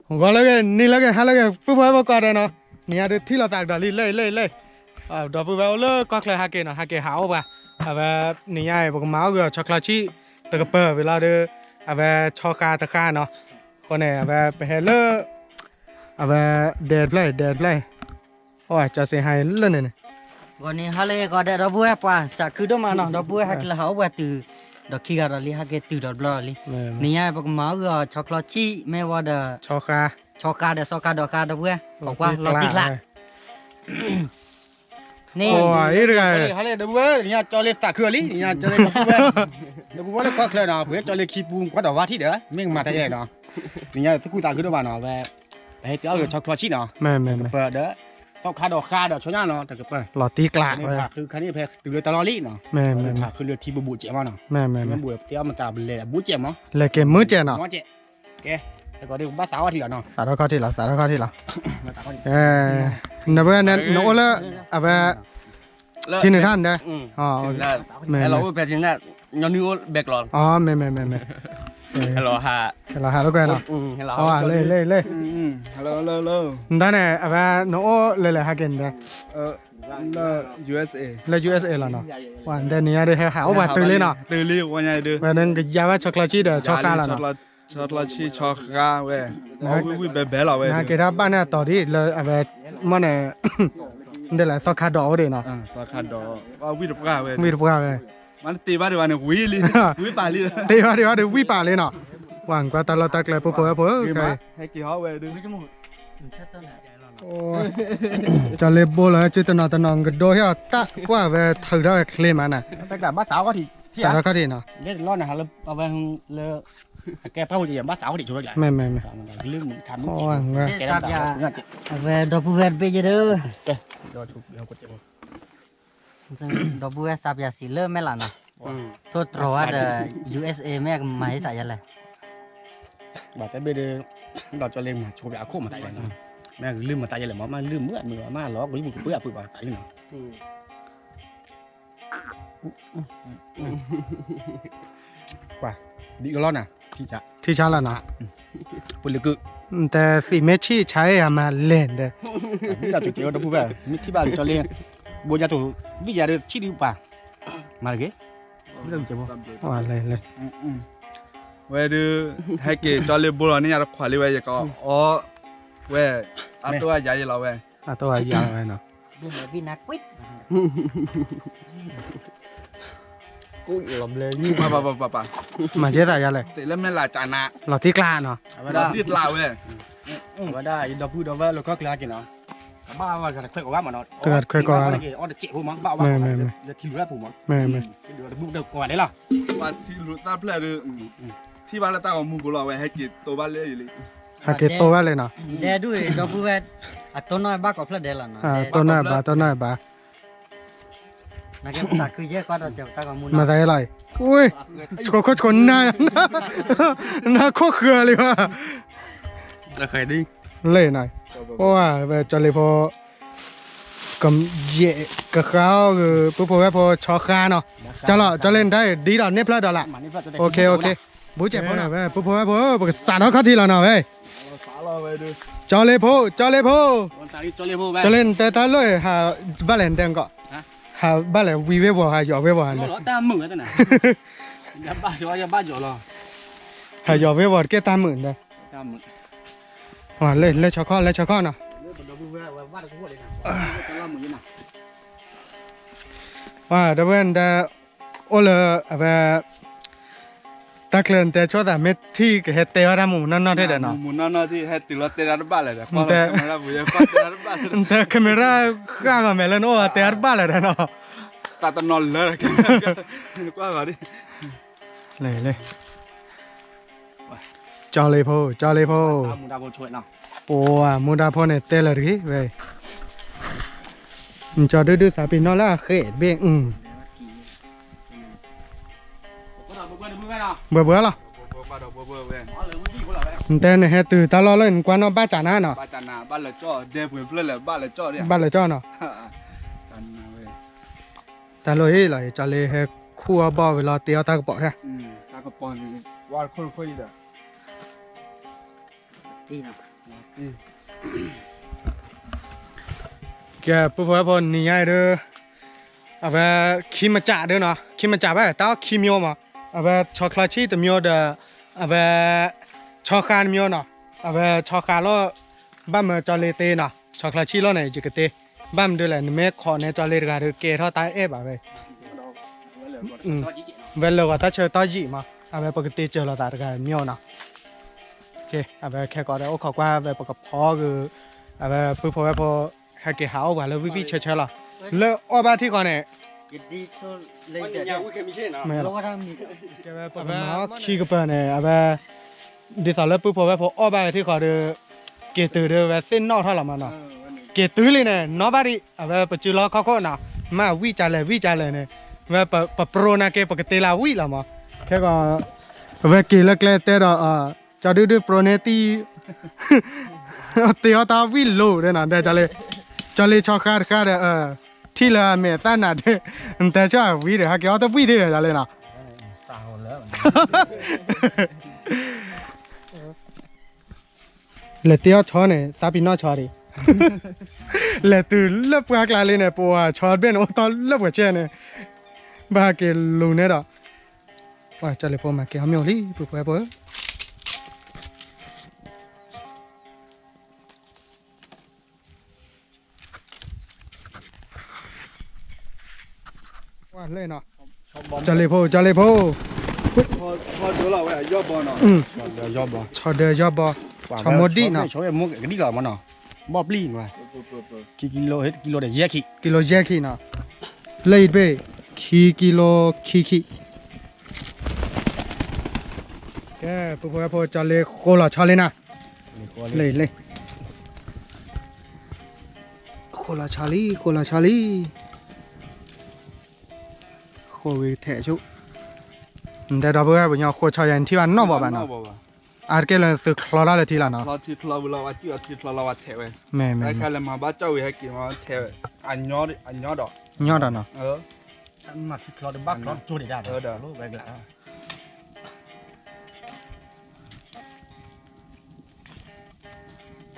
ဂီၤလၢဂ့ၤ နံၤလၢဂ့ၤ ဟါလၢဂ့ၤ ပုၢ်ဖိဝဲၢ်ဖိကိးဂၤဒဲးနီၤ, နံၤညါဒုးထံၣ်လိာ်သးကဒီးလံ လၢအံၤ လၢအံၤ လၢအံၤ, ဒီပုၢ်ဝဲၢ်အိၣ်လၢကီၢ်ချၢဟဲက့ၤနီၤ ဟဲက့ၤဟးအိၣ်ပှၤ, အဝဲ နံၤညါအံၤ ပကမၤအိၣ်ဂ့ၤအီၤဆီချီဆံၣ် တကပၢၤဝံၤလီၤဒီး အဝဲဆီဃါတဃါနီၤ, အဃိန့ၣ် အဝဲပဟဲလၢ အဝဲ ဒဲတဖျၢၣ် ဒဲတဖျၢၣ် အိၣ်ဝဲကၠီစ့ဟါလၢန့ၣ်န့ၣ်, ဂီၤနံၤဟါလၢဂ့ၤကိးဂၤဒဲး ဒီပုၢ်ဝဲၢ် ပှၤသးခုဒိၣ်မးနီၤ ဒီပုၢ်ဝဲၢ် ဟဲက့ၤလၢဟးအိၣ်ပှၤတုၤ ဒီးခံဂၤဒီးလံ ဟဲက့ၤတုၤဒီးတဘျီလံ, နံၤညါပကမၤအိၣ်ဂ့ၤအီၤဆီချီဆံၣ် မ့ၢ်ဝဲဒီး ဆီဃါဒီးဆီဃါဒီးဃါ ဒီပုၢ်ဝဲၢ် ကိးကွၢ်လီၤတံၢ်ကျး န့ၣ် ဟါလၢဒီပုၢ်ဝဲၢ် နံၤညါကၠီလ့သးခုအီၤလံ နံၤညါကၠီလ့ဒီပုၢ်ဝဲၢ်, ဒီပုၢ်ဝဲၢ်လၢကီၢ်ချၢနီၤ ပဟဲကၠီလ့ခံပူၤ ကွၢ်ဒီးဝါထံၣ်ဒီး မ့ၢ်ကမၤတၢ်ယဲနီၤ, နံၤညါသူၣ်ခုသးခုဒိၣ်မးနီၤ အဝဲ ပဟဲက့ၤအီၣ်ဂ့ၤဆီချီဆံၣ်နီၤ, ကပၢၤဒီး ဆီဃါဒီးဃါဒီးဆီညါနီၤ တကပၢၤ လီၤတံၢ်ကျး ဖးခုခါန့ၣ် ဖဲတုၤလၢတၢ်လီၢ်လံနီၤ, ဖးခုလၢထံဘိးဘိးစဲးမးနီၤ, မ့ၢ်ဘိးတဲအီၣ်မတၤပလဲၤဘိးစဲးမး, လဲၤက့ၤမုၢ်စဲးနီၤ, ကဲ တကီးဒုးဘၣ်သးအီၣ်ထံလီၤနီၤ, သးထီၣ်ခီၣ်ထံလီၤ သးထီၣ်ခီၣ်ထံလီၤ, နဘၣ်နအိၣ်လၢ အဝဲ ထံန့ၣ်ထၣ်န့ၣ်, မ့ၢ် ညီနုၢ်အိၣ်ဘဲကျီၤ, မ့ၢ်မ့ၢ်မ့ၢ်မ့ၢ်, ဟဲလီၤဟးလိာ်ကွဲနီၤ, လ့လ့လ့, နတၢ်န့ၣ် အဝဲနအိၣ်လၢလဲၤဟဲက့ၤန့ၣ်, လၢ USA လီၤနီၤ, နတဲနံၤညါဒုးဟဲဟးအိၣ်ပှၤတုၤလံနီၤ, ဝဲဒၣ်ကယါဘၣ်ဆီချီဆံၣ်ဒီးဆီဃါလီၤနီၤ, ဆီချီဆံၣ်ဆီဃါဝဲ, ဝံၣ်ဝံၣ်ဘဲဘဲလီၤဝဲ, နက့ၤထီၣ်ဘၣ်န့ၣ်အတီၤဒ်လၢအဝဲ မ့ၢ်န့ၣ် ဒ်လဲၣ်သီခါဒီးအိၣ်ဒံးနီၤ, ဝံၣ်တပှၢ်ဝဲ, မ့ၢ်တတ့ဘၣ်ဒံးဘၣ်န့ၣ် ဝံၣ်လံ, ဝံၣ်ပာ်လံ, တ့ဘၣ်ဒံးဘၣ်ဒုးဝံၣ်ပာ်လံနီၤ, ပှၤကွၢ်တၢ်လီၢ်တၢ်ကျဲ ပုၢ်ဖိဝဲၢ်ဖိ, ဟဲက့ၤဟီဝဲဒုး ကၠီလ့ဘိလီၤ စုတနီၤတနီၤ ကဒိဟ့ၣ်အီၤတၢ်ကွၢ်ဝဲထုးထီၣ်ဝဲချ့မးနၤ, စးထီၣ်ခီၣ်ထံးနီၤ, လၢ မ့မ့မ့ အဝဲဒီပုၢ်ဝဲၢ်တဘ့ၣ်ယဲဒၣ်, ဒီပုၢ်ဝဲၢ်စးပၠးစံးလၢမဲာ်လးနီၤ, ထိၣ်တြီၤဝဲဒီး USA မ့ၢ်ကမၤဟ့ၣ်သးယဲလဲၣ်, ဘၣ်တဲဘ့ၣ်ဒီး ဒီးကၠီလ့မၤဆိပၠးအခိၣ်မတၤယဲလဲၣ်, မ့ၢ်ကလုၢ်မတၤယဲလဲၣ်မး မ့ၢ်လုၢ်မုာ်မး မ့ၢ်လီၤကလုၢ်မုာ်ကပၢအပၢ်ဘၣ်တၢ်လံနီၤ ပှၤ ဒ်ကလီနၤ ထံဆါလီၤနီၤ, ပလၢက နတဲသံးမ့ၢ်ဆံၣ်ဆါအံၤအမၤလဲၣ်နတဲ, မ့ၢ်ထံၣ်ဘၣ်ကၠီလ့, ဘိယါတိၤ ဘိယါဒီးဆံၣ်ဒုးပှၤ, မၤတဂ့ၤ, ဝဲဒုး ဟဲက့ၤကၠီလ့ဘိလီၤန့ၣ် ယတခွးလံဝဲ ယကအီၣ်ဝဲ, အတိၢ်အယၤယလီၤဝဲ, အတိၢ်အယၤဝဲနီၤ မၤကဲသးယါလဲၣ်, လီၤတံၢ်ကျါနီၤ, လီၤတံၢ်ကျါဝဲ, အဝဲဒၣ်ယဒီပုၢ်ဒီဝဲၢ်လၢကီၢ်ချၢဟဲက့ၤနီၤ, တဂၤတခွဲးကိးဂၤမးနီၤ, တဂၤတခွဲးကိးဂၤ, မ့ၢ်မ့ၢ်မ့ၢ်, ထံၣ်ဘၣ်လၢတၢ်ဂီၤမူပူၤလီၤ အဝဲဟဲက့ၤတိဘၣ်လၢယလံ, ဟဲက့ၤတိဘၣ်လံနီၤ, ဒဲဒိၣ်အံၤ ဒီပုၢ်ဝဲၢ်, အတိၢ်နီၣ်ဘၣ်ကိးဖျၢၣ်ဒဲးလီၤနီၤ, တိၢ်နီၣ်ဘၣ် တိၢ်နီၣ်ဘၣ် မၤသးယဲလီၤအံၤ, ဆိခိၣ်ဆိနၢ်, နၢ်ခိၣ်ဃၢၤလံဘၣ်, လၢနီၤ, အိၣ်ဝဲကၠီလ့ဖိ, ကယဲၢ်ကဃါအီၣ်ဂ့ၤ ပုၢ်ဖိဝဲၢ်ဖိဆီဃါနီၤ, ကၠီလီၤ ကၠီလ့နတၢ်အံၤ ဒ်ဒီးန့ၢ်ဖျၢၣ်ဒီးလၢ, အိၣ်ခ့ အိၣ်ခ့, ဘူးကဲးဖိန့ၣ်ဝဲ ပုၢ်ဖိဝဲၢ်ဖိ ပကစးထီၣ်ခီၣ်ထံးလီၤနီၤဝဲ ကၠီလ့ဖိ ကၠီလ့ဖိ, ကၠီလ့နတဲတၢ်လၢဟး, ဘၣ်လဲၣ်နတဲကီး, ဟးဘၣ်လဲၣ်ဝံဝ့ၤဝီၤ ဟးယီၤဝ့ၤဝီၤန့ၣ်, ဟးယီၤဝ့ၤဝီၤတကဲတၢ်မုာ်န့ၣ်, လဲၤဆီခီၣ် လဲၤဆီခီၣ်နီၤ, ဒီပုၢ်ဝဲၢ်နတဲ, အိၣ်လၢအဝဲ တၢ်ချၢနတဲဆိသး မ့ၢ်ထံၣ်ကဟဲတဲဘၣ်တၢ်မူးမူးနီၢ်နီၢ်ထီၣ်ဒီးနီၤ, မူးမူးနီၢ်နီၢ်ထီၣ် ဟဲတုၤလီၤတဲတၢ်တဘၣ်လၢၤဒီး, နတဲ camera ဃၣ်ဂီၤမဲာ်လၢနအိၣ်ဝဲတဲတၢ်တဘၣ်လၢၤဒီးနီၤ, တၢ်တနီၤလၢ ကွၢ်ဂီၤဒ်, လဲၤလဲၤ, ကၠီလ့ဖိ ကၠီလ့ဖိ, ပှၤမူဒါဖိန့ၣ်တဲလၢၤတဂ့ၤဝဲ, နကၠီဒုဒုသးပ့ၤနီၣ်လၢအဃဲၣ်တဘ့ၣ်, ဘှဲဘှဲလီၤ, နတဲနဟဲတုၤတၢ်လီၢ်လၢနကွၢ်နီၣ်ဘၣ်စးနၤနီၤ, ဘၣ်လၢၤကၠီနီၤ, တၢ်လီၢ်ဟ့ၣ်လီၤ ကၠီလ့ဟဲခူၣ်အီၣ်ဘီၣ်ဝံၤလီၤ တ့အီၣ်တၢ်ကပီၤ, တၢ်ကပီၤန့ၣ် ဝါတခိၣ်တခိၣ်အံၤဒီး, တ့နီၤ ကဲ ပုၢ်ဖိဝဲၢ်ဖိ နံၤညါအံၤဒုး အဝဲ ခံမစးဒုးနီၤ, ခံမစးဘၣ် တၢ်အီၣ်ခံမျိုးမး, အဝဲဆီချီဆံၣ်တမျိုးဒီး အဝဲ ဆီဃါတမျိုးနီၤ, အဝဲဆီဃါလီၤ ဘၣ်မၢကၠီလ့တ့နီၤ, ဆီချီဆံၣ်လီၤန့ၣ် ယကတ့, ဘၣ်မနုၤလဲၣ် နမ့ၢ်ခိးန့ၢ်ကၠီလ့တဂၤဒီး ကဲထီၣ်တၢ်အဲၣ်ဘၣ်ဝဲ ဝဲလၢဂီၤတၢ်ဆၢကတီၢ်ယံာ်မး အဝဲပကတ့စၢၤလိာ်သးတဂၤမျိုးနီၤ, အဝဲခဲကိာ်ဒီး အိၣ်ခိးကွၢ်ဝဲပကဖီက့ၤ အဝဲပုၢ်ဖိဝဲၢ်ဖိ ဟဲက့ၤဟးအီၣ်ပှၤလၢဝံၣ်ဝံၣ်ဆၢဆၢလီၤ, လၢအီၣ်ဘၣ်ထံၣ်ဃီန့ၣ် ကဲဝဲပမၤအီၣ်ခံကပၤန့ၣ် အဝဲ ဒ်သိးလၢပုၢ်ဖိဝဲၢ်ဖိအီၣ်ဘၣ်ဝဲထံၣ်ဃီဒီး က့ၤတုၤဒီးဝဲသ့ၣ်နီၣ်ထီၣ်လီၤမးနီၤ, က့ၤတုၤလံန့ၣ် နီၣ်ဘၣ်ဒံး အဝဲပစုလီခီၣ်ခိၣ်နီၤ, မ့ၢ်ဝံၣ်ကလဲၣ်ဝံၣ်ကလဲၣ်န့ၣ် ဝဲပပြိနာ်က့ ပကတ့လၢဝံၣ်လီၤမး, ခဲကီး အဝဲက့ၤလၢကျဲတဲဒီး ကၠီဒုဒုပြိန့ၢ်တံၢ် တ့အီၣ်တၢ်ဝံၣ်လိၤဒီးနီၤ, ကၠီလ့ဆီဃါတဃါဒီး ထံၣ်လၢအမဲာ်သၣ်နၤဒီး နတဲဆၢအဝံၣ်ဒီး ဟဲက့ၤအီၣ်တဝံၣ်ဒီး ကၠီလ့နီၤ, လဲၤတ့အီၣ်ဆီန့ၣ် သးပ့ၤနီၣ်ဆီဒံး, လဲၤတုၤလၢပှၢ်ကျါလံန့ၣ် ပှၤဆီတဘ့ၣ်န့ၣ် အိၣ်တီလၢပှဲၤဆဲန့ၣ်, ဘၣ်ဟဲက့ၤလူၤန့ၣ်ဒီး ပှၤကၠီလ့ဖိမၤက့ၤအီၣ်မ့ၢ်အိၣ်လံ ပုၢ်ဖိဝဲၢ်ဖိဧၢ ဝဲလၢနီၤ, ကၠီလ့ဖိ ကၠီလ့ဖိ, ဆီဒၢယီၢ်ဘီ, ဆီမိၢ်ဒံၣ်နီၤ, ကဒံၣ်လီၤမးနီၤ, ဘီၣ်ပျံၢ်, ကံလိယဲၢ်ခံ, ကံလိယဲၢ်ခံနီၤ, လၢအံၤတဘ့ၣ် ခံကံလိခံခံ, ကဲ ပုၢ်ဖိဝဲၢ်ဖိ ကၠီလ့ဃိလီၤဆီလံနီၤ, လၢလၢ ဃိလီၤဆီလံ ဃိလီၤဆီလံ, ဃိဝံၤထဲးဆူၣ်, နတဲဒီပုၢ်ဝဲၢ်ပညီဃိဆီယၤ နထံၣ်ဘၣ်နီၣ်ဘၣ်ဘၣ်နီၤ, အါတက့ၢ်လၢသုချီတၢ်လၢထံလီၤနီၤ, မ့မ့ၢ်လၢမၤဘၣ်ကၠီၣ်ဝံၤဟဲက့ၤမၤထဲးဝဲအညီဒီး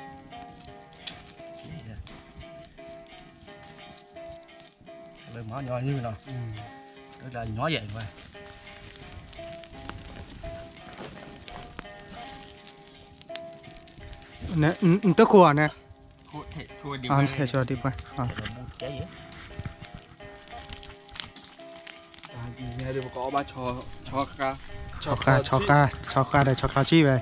နီၤ, နတခိၣ်အီၤန့ၣ်, ထဲးဆၢဒံးပှဲၤ, ဆီဃါ ဆီဃါ ဆီဃါဒီးဆီချီဆံၣ်ဝဲ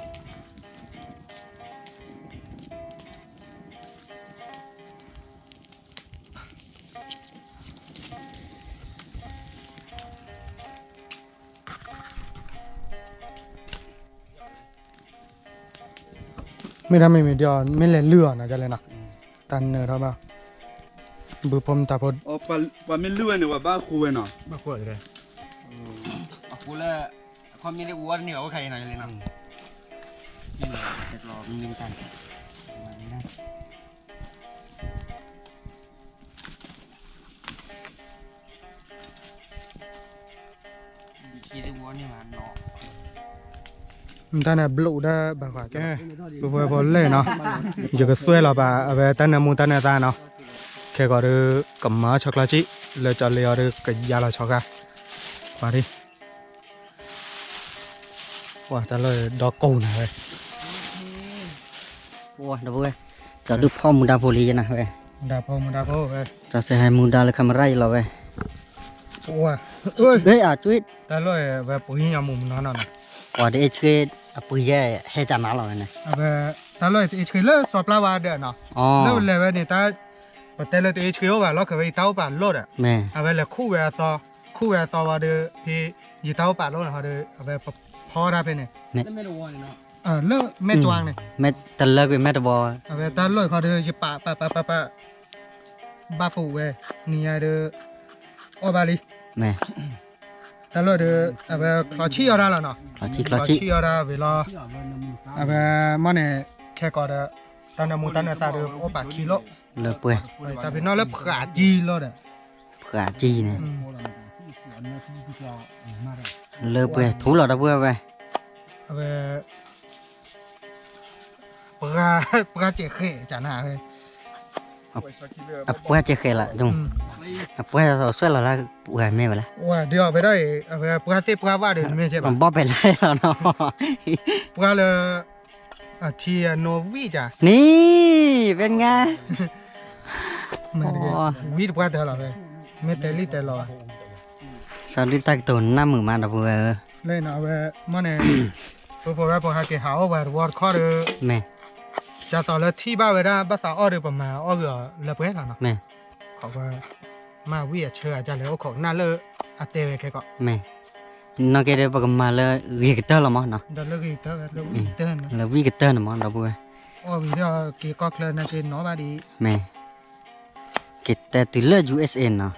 မ့ၢ်တၢ်မ့ၢ်မ့ၢ်ဒီး မ့ၢ်လဲၤလုၢ်အီၤနီၤ ကလဲၣ်နီၤ, တၢ်နၢၤထီၣ်ဘၣ်, ဘုဖိမတၤဖိ, ပှၤမ့ၢ်လုၢ်ဝဲန့ၣ် ပှၤဘၣ်ဃိဝဲနီၤ, အဃိလၢ အခီမ့ၢ်တအိၣ်တန့ၢ်ဘၣ် အိၣ်ခါအံၤနီၤ ကလဲၣ်နီၤ, တၢ်န့ၣ်ဘျုးဒၣ်ဘၣ်ဃးကဲ, ပဝဲဖိလဲၣ်နီၤ, ယကသွဲလီၤဘၣ် အဝဲတၢ်နၢမူတၢ်နၢသးနီၤ, ခဲကီးဒီး ကမၤဆီချီဆံၣ် လၢကၠီလ့အီၤဒီး ကယါလီၤဆီဃါ, ပှၤဒ် ပှၤတၢ်လီၢ်ဒီးကိးနၤဝဲ, ပှၤဒီပုၢ်ဝဲၢ်, ကၠီဒုဖီမူဒါဖိလံယနၤဝဲ, မူဒါဖိ မူဒါဖိဝဲ, ကၠီစဲဟဲမူဒါလၢ camera ယလီၤဝဲ, ပှၤ, အၢ တၢ်လီၢ်ဝဲ ပှၤညါမူမနီၤနီၤနီၤ, ပှၤတအ့ၣ်ဆှ့ အပှ့ၤယဲၢ်ဟဲကနၤလီၤဝဲန့ၣ်, အဝဲ တၢ်လီၢ်တအ့ၣ်ဆှ့လၢစီၤပျၢ်ဝါဒၢးနီၤ, လၢပလဲၤဝဲန့ၣ် တၢ် ပတဲလၢတအ့ၣ်ဆှ့အိၣ်ဘၣ် လီၢ်ခၢၣ်ဝဲ ယတၢ်အိၣ်ပာ်လိၣ်ဒီး, အဝဲလဲၤခူၣ်ဝဲအသီ, ခူၣ်ဝဲအသီဝံၤဒီး ဖဲယတၢ်အိၣ်ပာ်လိၣ်န့ၣ်ဟီဒီး အဝဲပဖီတၢ်ဖဲန့ၣ်, လၢမဲၢ်တွၤန့ၣ်, တလၢကွံာ်မဲၢ်တဝီ, အဝဲတၢ်လီၢ်ခီဒီး ယပာ်ပာ်ပာ်ပာ်ပာ် ဘၣ်ဖှိၣ်ဝဲ, နံၤညါဒီး အီၣ်ဘၣ်လံ, တၢ်လီၢ်ဒီး အဝဲချီဆံၣ်အီၣ်တၢ်လီၤနီၤ, ချီဆံၣ်အီၣ်တၢ်ဝံၤလီၤ, အဝဲမ့ၢ်န့ၣ် ခဲကီးဒီး တၢ်နၢမူတၢ်နၢသးဒီး အိၣ်ပာ်ခံလိၣ်, လၢပှဲၤ, တၢ်ဖံးနီၣ်လၢဖှးကံလီၤဒီး, ဖှးကံန့ၣ်, လၢပှဲၤထူလီၤတၢ်ပုၢ်ဝဲၢ်, အဝဲ ပ ပှၤစဲးဃဲးကနၣ်, အပှၤစဲးဃဲးလီၤ, အပှၤဆွဲလီၤလၢပှၤမ့ၢ်ဝဲလဲၣ်, ပှၤသ့ၣ်ပှၤဘၣ်ဒီးမ့ၢ်ဘၣ်လဲၣ်, ဘီၣ်ပဲာ်လဲၣ်လီၤနီၤ, ပှၤလၢ အထံအနိဝံၣ်က န့ၣ်, ဖဲငါ ဝံၣ်တပှၢ်တၢၢ်လီၤဝဲ, မ့ၢ်တဲလံတဲလီၤ, စီၤဒုၣ်တၢ်ကတိၤနၢ်မုာ်မးဒီပုၢ်ဝဲၢ်ဧၢ, လၢအဝဲမ့ၢ်န့ၣ်, ပဖိဝဲဖိဟဲက့ၤဟးအီၣ်ပှၤတဝီတခီဒီး, မ့ၢ်, ကသိးလၢထံၣ်ဘၣ်ဝဲဒၣ်ဘၣ်သးအီၣ်ဒီးပမၤအီၣ်ဂ့ၤအီၤလၢပှဲၤလီၤနီၤ, မ့ၢ်, ခီဝဲ, မၤဝံၣ်အဆၢဂၤဒ်လဲၣ်အိၣ်ခိးကနၣ်လၢ, အတဲဝဲခဲကီး, မ့ၢ် နီၢ်က့ဒီးပကမၤလၢဂ့ၤကတၢၢ်လီၤမးနီၤ, လၢဝံၣ်ကတၢၢ်န့ၣ်မးဒီပုၢ်ဝဲၢ်, အီၣ်ဝံၤဒီးက့ၤကီၢ်ချၢနာ်က့နီၤဘၣ်ဒံး, မ့ၢ်, က့ၤတဲတုၤလၢ ယူၢ်အ့ၣ်အ့ၣ် နီၤ,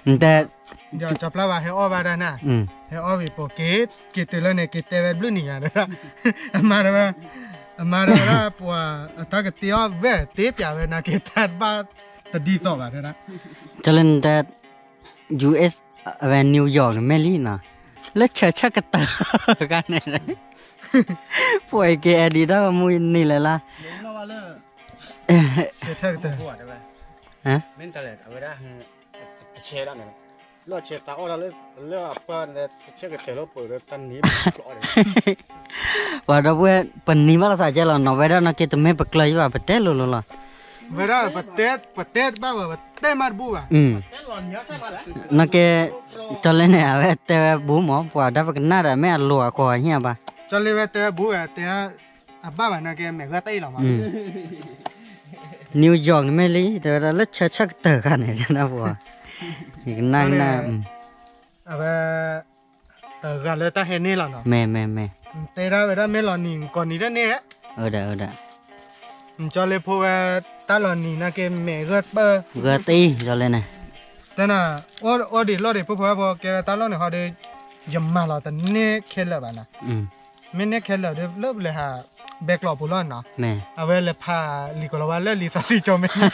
နတဲ, ဒီးကၠီပျၢ်ဘၣ်ဟဲအီၣ်ဘၣ်ဒၣ်နၤ, ဟဲအီၣ်ဝံၤပိာ်က့ၤ, က့ၤတုၤလၢန့ၣ် က့ၤတဲဝဲဘျုးနံၤညါဒီး, အမၤတဝဲ, အမၤတဝဲဒၣ်ပှၤ, အတၢ်ကတ့အီၣ်ဝဲတ့ပျးဝဲနာ်က့တၢ်တဘၣ်, တဒ်သိးဘၣ်တဲဒၣ်, ကၠီလၢနတဲ ယူၢ်အ့ၣ်အ့ၣ် အဝဲ နယူးယီၣ်န့ၣ်မ့ၢ်လံနီၤ, လၢဆၢဆၢကတၢၢ်တခါန့ၣ်, ပှၤက့ၤအဲၣ်ဒိးတၢ်မူန့ၣ်လဲၣ်လီၤ, ဆၢဆၢကတၢၢ်, မ့ၢ်တလဲၣ်, အဝဲဒၣ်, ဆဲဒၣ်န့ၣ်, လီၢ်ဆဲတၢ်အီၣ်ဒၣ်လၢ, လၢအပၢ်န့ၣ် ဆၢကတၢၢ်လၢပှၤဒီးတၢ်နံၤဘၣ်ကျီၣ်ဒီး ပှၤဒီပုၢ်ဝဲၢ် ပနံၤဘၣ်လီၤသးကဲလီၤနီၤ, ဝဲဒၣ်နာ်က့တမ့ၢ်ပကျၢၤယဘၣ် ပတဲလိၤလိၤလီၤ, ဝဲဒၣ်ပတဲ, ပတဲဘၣ်ဝဲ ပတဲမးတဘူၣ်ဘၣ်, နာ်က့, ကၠီလၢန့ၣ် အဝဲတဲဝဲဘူးမး ပှၤဒီးပကနၣ်ဒီး မ့ၢ်အလိၤအကွီၤဟံၣ်အဘၣ်, ကၠီလၢဝဲတဲဝဲဘူးဝဲတဲ, အဘၣ်ဘၣ်နာ်က့မဲာ်ဂၢၢ်တ့ၢ်လီၤမး, နယူးယီၣ်န့ၣ်မ့ၢ်လံ တဲဝဲဒၣ်လၢဆၢဆၢကတၢၢ်ခါန့ၣ် နၢ်ပှၤ, ယကနၣ်ကနၣ်, အဝဲ, တဂၤလၢတၢ်ဟဲန့ၢ်လီၤနီၤ, မ့ၢ်မ့ၢ်မ့ၢ်, တဲဒၣ်ဝဲဒၣ်မ့ၢ်လီၤနံၤကီးနံၤတန့ၢ်, အၢဒၣ်အၢဒၣ်, ကၠီလၢဖိဝဲ, တၢ်လီၤနံၤနာ်က့မဲာ်ဂၢၢ်ပၢၢ်, ဂၢၢ်တ့ၢ်ကၠီလၢန့ၣ်, တဲနၤ, အိၣ်ဒံးလီၢ်ဒံး ဖိဖိဝဲဖိကဲဝဲတၢ်လီၢ်န့ၣ်ဟီဒီး, ယမၤလီၤတန့ၢ်ခဲလၢာ်ဘၣ်နီၤ, မ့ၢ်န့ၢ်ခဲလၢာ်ဒီးလၢပလဲၤဟး, ဘဲကျိးပူၤလီၤနီၤ, အဝဲလဲၤဖးလံာ်ကလီၤဝါလၢလံာ်စီဆှံကၠိမဲာ်ညါ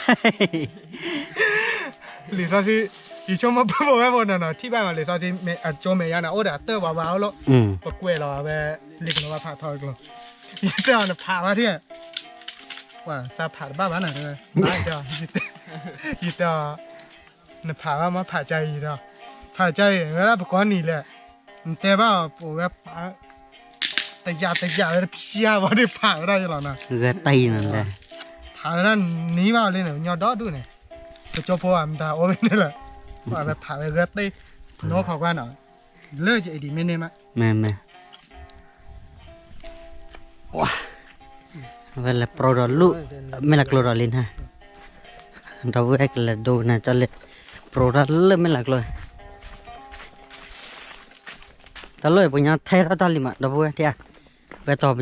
လံာ်စီဆှံ, ယဆိကမိၣ်ဖိဖိဝဲဖိနီၤနီၤ ထံၣ်ဘၣ်မး လံာ်စီဆှံအကၠိမဲာ်ညါန့ၣ် အိၣ်ဒီးအတၢၢ်ဝးဝးအိၣ်လီၤ, ပကွဲးလီၤအဝဲ, လံာ်ကလီၤဝါဖးထီကလီၤ, ယတဲအီၤနဖးဘၣ်ထံၣ်, ပှၤသးဖးတဘၣ်ဘၣ်နၤတဲဝဲ, ယတဲအီၤ, နဖးဘၣ်မ့ၢ်ဖးကါအံၤဒီး, ဖးကါအံၤ ဝဲဒၣ်ပကိးနံၤလဲၣ်, နတဲဘၣ်အီၤ ပဝဲဖး တယာ်တယာ်ဝဲတဖျၢၣ်ဘၣ်ဒီးဖးဝဲဒၣ်ယလီၤနီၤ, ဂဲၤတံၢ်နၤ, ဖးဝဲဒၣ်နံၤဘၣ်လံန့ၣ် ပညီဒီဒူၣ်န့ၣ်, ပကၠိဖိအမတၤအိၣ်ဝဲန့ၣ်လီၤ, ပှၤဝဲဖးဝဲဂဲၤတံၢ်, နီၢ်ခိးကွၢ်နီၤ, လၢယအံၤဒ်မ့ၢ်န့ၢ်မး, မ့ၢ်မ့ၢ်, ဝဲလဲၤပြီဒီးလူၤ, မဲာ်လးကျိဒီးလံနၤ, ဒီပုၢ်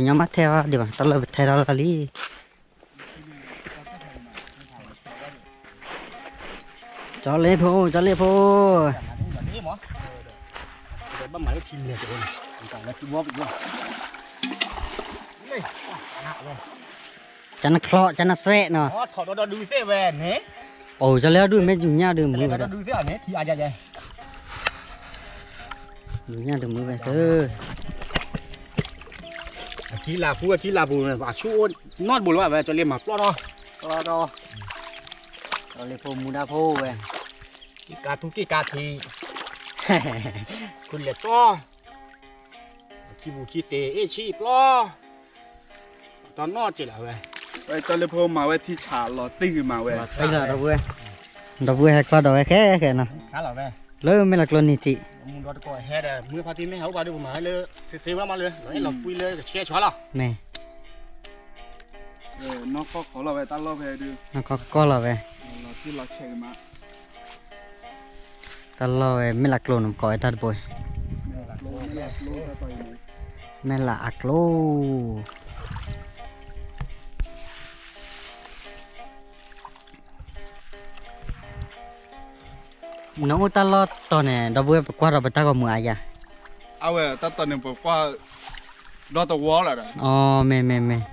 ဝဲၢ်ကလဲၤဒိကနၣ်ကၠီလၢ, ပြီဒီးလၢမဲာ်လးကျိ တၢ်လီၢ်အံၤပှၤကညီထဲထီၣ်တၢ်လံမး ဒီပုၢ်ဝဲၢ်ဧၢ, ဝဲတီၤပှၤကညီမ့ၢ်ထဲထီၣ်ဒံးဘၣ် တၢ်လီၢ်ပထဲထီၣ်တၢ်လံ, ကၠီလ့ဖိ ကၠီလ့ဖိ, ကနချီ ကနစွဲနီၤ, အိၣ်ကၠီလ့ဒုးမ့ၢ်ညၣ်ဒုးမုာ်ဝဲ, ညၣ်ဒုးမုာ်ဝဲသၢ, အထံလၢ်ပူၤ အထံလၢ်ပူၤန့ၣ် အဆူၣ်အိၣ်နီတဘိလၢၤဘၣ်ဝဲ ကၠီလ့မၤပျီၢ်ထီၣ်, ပျီၢ်ထီၣ်, ကၠီလ့ဖိမူဒါဖိဝဲ, က့ၤကါထူက့ၤကါထံး, ခူလဲၤတီၢ်, ခံပူၤခံတ့ၢ်အ့ၣ်ဆံပျီၢ်, တၢ်နီၢ်က့ၤလၢ်ဝဲ, ကၠီလ့ဖိမၤဝဲထံဆးလီၤတံၢ်မးဝဲ, ဒီပုၢ်ဝဲၢ်ဟဲကွၢ်ဒီးဝဲခဲခဲနီၤ, လၢမဲာ်လးကျိနံၤထံး, မ့ၢ် နီၢ်ကီၢ်ကီၢ်လီၤဝဲ, တၢ်လီၢ်ဝဲမဲာ်လးကျိန့ၣ် ပကိးဝဲတၢ်တဘိ, မဲာ်လးအကျိ, နအိၣ်တၢ်လီၢ်တီၤန့ၣ် ဒီပုၢ်ဝဲၢ် ပကွၢ်ဒီးပတၢ်ဂီၤမူအါယၤ, အဝဲတၢ်တီၤန့ၣ်ပကွၢ်, ဒီတဝီလီၤ, အမ့ၢ်မ့ၢ်မ့ၢ်,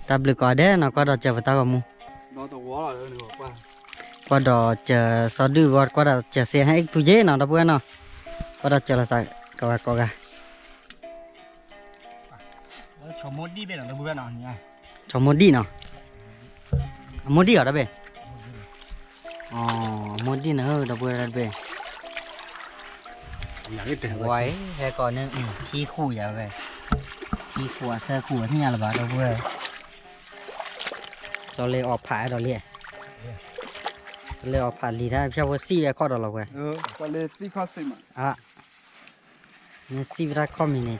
တၢ်ဘျုးကိးဂၤဒဲးနီၤ ကွၢ်ဒီးစၢၤပတၢ်ဂီၤမူ, ကွၢ်ဒီးစၢၤစီၤဒုၣ်ဝီ ကွၢ်ဒီးစၢၤစ့ဟဲအံၤထူယ့ၣ်နီၤ ဒီပုၢ်ဝဲၢ်နီၤ, ကွၢ်ဒီးစၢၤလီၤသးကဝဲၤကိးဂၤ ဆိမိၣ်ဒံၣ်ဘ့ၣ်နီၤ ဒီပုၢ်ဝဲၢ်နီၤ, ဆီမိၢ်ဒံၣ်နီၤ, အမိၢ်ဒံၣ်အီၤတဘ့ၣ်, အမိၢ်ဒံၣ်နၤဧၢ ဒီပုၢ်ဝဲၢ်တဘ့ၣ်, ဝဲဟဲကီးန့ၣ် ခံဃူယၤဝဲ, ခံဃူအသၢဃူအသ့ၣ်ညါလၢၤဘၣ် ဒီပုၢ်ဝဲၢ်, ကၠီလ့အီၣ်ဖးအဲၣ်ဒိးလံ, ကၠီလ့အီၣ်ဖးလံၤတၢ် ဖၠၣ်ဖိစံၣ်ဝဲခီၣ်ဒီးလီၤဝဲ, မ့ၢ်စံၣ်ဝဲတၢ်ခီၣ်မံၤန့ၣ် က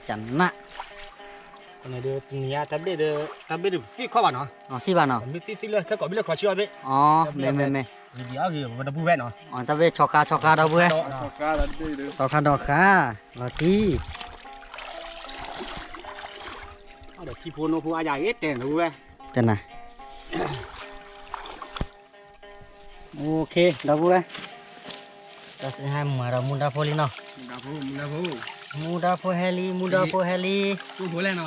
နး တဘ့ၣ်ဒီး တဘ့ၣ်ဒီးသံၣ်ခီၣ်ဘၣ်နီၤ, စံၣ်ဘၣ်နီၤ, မ့ၢ်သံၣ်သံၣ်လၢခဲကိးဘ့ၣ်လၢခီဆံအီၣ်ဘ့ၣ်, မ့ၢ်မ့ၢ်မ့ၢ်, တဘ့ၣ်ဆီခါဆီခါဒီပုၢ်ဝဲၢ်, ဆီခါဒီးဃါ, လီၤတံၢ်, ဒီးထံဖိနိဖိအယၤဂ့ၤတဲနဝဲ, တနၤ OK ဒီပုၢ်ဝဲၢ်, တၢ်စ့ဟဲမၤဒီးမူဒါဖိလံနီၤ, မူဒါဖိဟဲလံ မူဒါဖိဟဲလံ, ကၠိဖိလဲၣ်,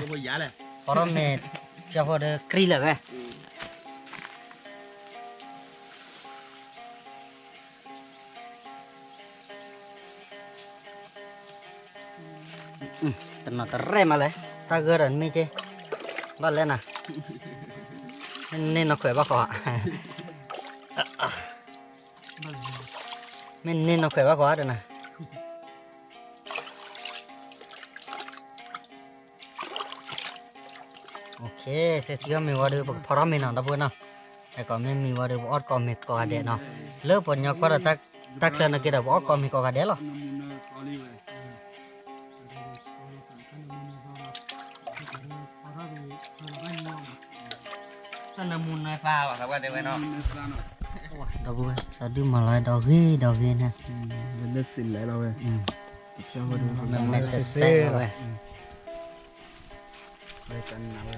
ဖီထီၣ်မ့ၤ ဖၠၣ်ဖိဒီးကြံလၢာ်ဝဲ တနီၤတရဲၣ်မးလဲၣ်, တၢ်ဂၢၢ်ဒီးမ့ၢ်က့, ဘၣ်လဲၣ်နၤ, မ့ၢ်န့ၢ်နီၢ်ခွဲးဘၣ်ဃီ, မ့ၢ်န့ၢ်နီၢ်ခွဲးဘၣ်ဃီတနၤ OK, စ့သံအီၣ်မ့ၤဝံၤဒီး ပကဖီထီၣ်မ့ၤနီၤ ဒီပုၢ်ဝဲၢ်နီၤ, ဟဲကီးမ့ၢ်မံၤဝံၤဒီး ပအီၣ်ကိးမ့ၤကိးဂၤဒဲးနီၤ, လၢပှၤကညီကွၢ်ဒီး တၢ်ချၢန့ၣ်က့ဒီး ပအီၣ်ကိးမ့ၤကိးဂၤဒဲးလီၤ. တၢ်နၢမူနၢသါဘၣ် သးပှၢ်တဲဝဲနီၤ, ဒီပုၢ်ဝဲၢ် စီၤဒုၣ်မၤလီၤဒီးဂ့ၤဒီးဂ့ၤန့ၣ်, လၢစံးလဲၤလီၤဝဲ, မဲာ်မဲာ်စဲးစဲးလီၤဝဲ ဝဲတနၤဝဲ,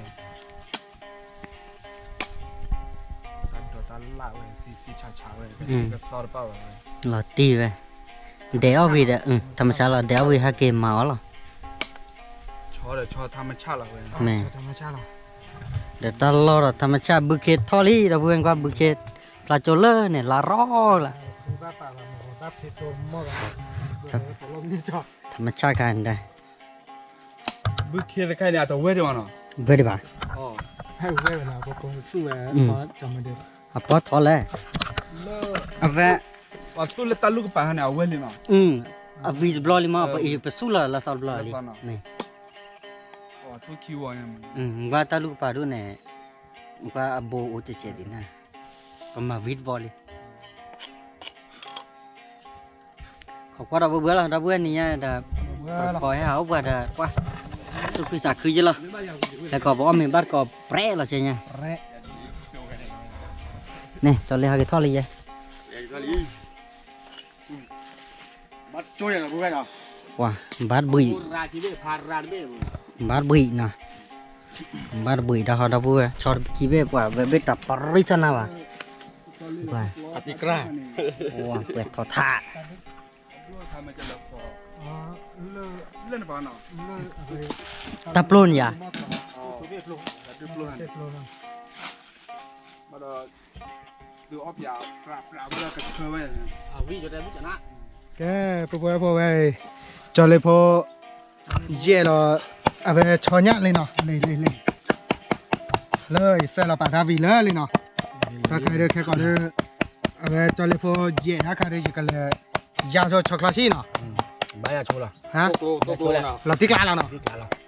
တၢ်ဒိးတၢ်လၣ်ဝဲ သံသံဆးဆးဝဲ, ကသီတပၣ်ဝဲ, လီၤတံၢ်ဝဲ, ဒဲးအီၣ်ဝံၤဒီး ထမဆါလီၤ ဒဲးအီၣ်ဝံၤဟဲက့ၤမၤအီၤလီၤ, ဆီဒီးဆီထမဆါလီၤဝဲ, မ့ၢ်, ဒီးတၢ်လီၢ်ဒီးထမဆါ ဘုခ့ထီၣ်လံ ဒီပုၢ်ဝဲၢ်ကွၢ် ဘုခ့ ဖျါကၠိလၢန့ၣ် လါရီလၢ ထမဆါခါန့ၣ် ဘုခ့တခါန့ၣ် အတဝဲဒံးဘၣ်နီၤ, ဝဲဒံးဘၣ်, အပီထီလဲၣ်, အဝဲ, ပှၤသူၣ်လၢတၢ်လူၢ်ကပၤဟါန့ၣ် အဝဲလံနီၤ, အဝံၤတဘျီလံမး ပအံၤပသူၣ်လီၤလၢသီတဘျီလံ, မ့ၢ်, ကွၢ်တၢ်လူၢ်ကပၤဒိၣ်န့ၣ်, ကွၢ်အဘိအိၣ်တစဲးဒံးနၤ, ပမၤဝံၤတဘျီလံ ခိးကွၢ်ဒီပုၢ်ဝဲၢ်လီၤ ဒီပုၢ်ဝဲၢ်နံၤညါဒီး, ပခိးဟဲဟးအိၣ်ပှၤဒီးကွၢ်, သူၣ်ခုသးခုယ့လီၤ, ဟဲကီးပအီၣ်မ့ၤဘၣ်တကိးပြဲလီၤဆဲညါ, န့ၣ် ကၠီလ့ဟဲက့ၤထီၣ်လံယဲ, ပှၤ, ဘၣ်ဘှံး, ဘၣ်ဘှံးနီၤ, ဘၣ်ဘှံးတၢ်ဟီဒီပုၢ်ဝဲၢ် ဆီတပခံဘ့ၣ်ပှၤဝဲဘ့ၣ်တၢ်ပရံၣ်ဆၣ်နၤဘၣ်, ပှၤထီၣ်ထး တၢ်ပျိန့ၣ်ယၤ, ကဲ ပုၢ်ဖိဝဲၢ်ဖိဝဲအံၤ, ကၠီလ့ဖိ, ယဲၢ်ဒီး, အဝဲဆီညၣ်လံနီၤ, လံ လံ လံ, လၢယစဲးလီၤပာ်တၢ်ဝံၤလၢလံနီၤ, တၢ်ခါဒီးခဲကီးဒီး, အဝဲကၠီလ့ဖိယဲၢ်တၢ်ခါဒီး ယကလဲၤ, ယါဆိဆီချီဆံနီၤ, ဘၣ်ယါဆိလီၤ, လီၤတံၢ်ကျါလီၤနီၤ, လံ လံ, အ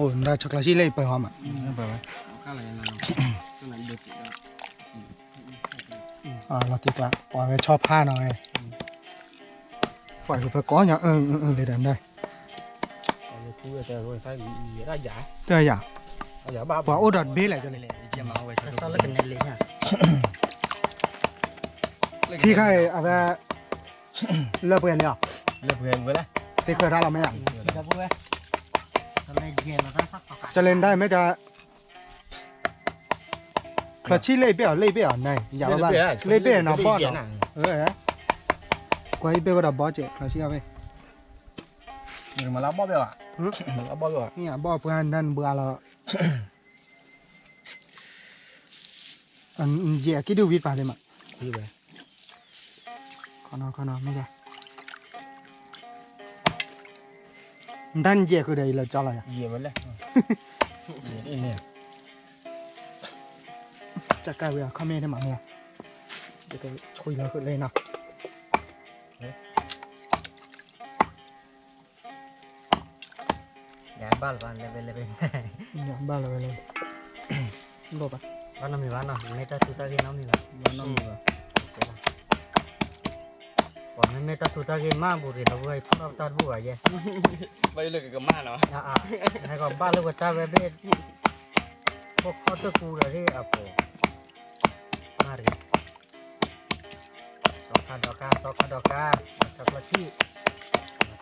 ိၣ်မတၤဆီချီဆံလၢယပၢၤဟီမး, လီၤတံၢ်ကျါ ပှၤဝဲဆီဖါနီၤဝဲ, ပှၤဟူးဖဲကီးညါ, လံဒီးမတၤ, တၢ်ယၤ, ပှၤအိၣ်ဒီးတဘ့ၣ်လဲၣ်, ခံခါအံၤအဝဲ, လၢပှဲၤန့ၣ်အီၤ, သ့ခွဲးတၢ်လီၤမ့ၢ်ဧါ, ကၠီလ့နတၢ်မ့ၢ်က, ချီဆံလၢဘ့ၣ်အီၤ လၢဘ့ၣ်အီၤန့ၣ် ယၤဘၣ်ဘၣ်, လၢဘ့ၣ်နီၤဘီၣ်နီၤ, ကွၢ်အံၤဘ့ၣ်ဝဲဒီးဘီၣ်စဲး ချီဆံအီၤဘ့ၣ်, မၤလၢဘီၣ်ဘ့ၣ်ဘၣ်, မၤလၢဘီၣ်ဘ့ၣ်ဘၣ်, ဘီၣ်ပှၤနၢ်နဘှါလီၤ, ယဲၢ်အကံၣ်ဒုးဝံၤပာ်သ့မး, ခီနီၤခီနီၤမ့ၢ်ဒၣ်, နတၢ်နယဲၢ်ဃုာ်ဒီးအံၤလၢကၠီလီၤယၤ, ယဲၢ်ဝဲလဲၣ်, ယဲၢ်န့ၣ်, ကၢ်ကၢ်ဝဲအခီၣ်မ့ၢ်တမၤမ့ၢ်, ယကဆွံလီၤဃုာ်လၢနီၤ. ယဘၣ်လီၤဝဲလဲၣ်, ယဘၣ်လီၤဝဲလဲၣ်, ဘၣ်ဘၣ်, ဘၣ်နီတမံၤဘၣ်နီၤ, မ့ၢ်တၢ်သူတၢ်ဂ့ၤနီတမံၤဘၣ်, ဘၣ်နီတမံၤဘၣ်, ပှၤမ့မ့ၢ်တၢ်သူတၢ်ဂ့ၤမး ဘူးရ့ၣ်လီၤဝဲ ဖီၣ်တၢ်တဘူၣ်ဘၣ်ယဲ, ဘၣ်ယိၣ်လၢကကမၣ်နီၤ, ဟဲကီးဘၣ်လၢပတၢ်ဝဲဘ့ၣ်, ဖိခီၣ်တကူဒီးအပူၤ, မၤတဂ့ၤ, စီခါဒီးကါ စီခါဒီးကါ, စီခါဒီးကါ,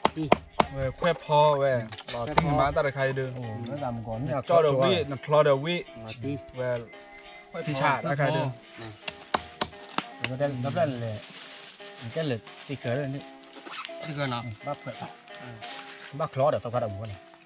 တံၢ်, ဝဲခွဲးဖီဝဲ, လီၤတံၢ်မးတၢ်တခါအံၤဒုး, ကၠီဒီးဝံၣ် နချီဒီးဝံၣ်, ဝဲ, ဖံဆးတၢ်တခါဒုး, တဖျၢၣ်လဲၣ်, ကဲလဲၣ်တံၢ်ဃၢၤ, တံၢ်ဃၢၤနီၤ, ဘၣ်ချီဒီးစီခါဒီးဝံၣ်န့ၣ် လၢ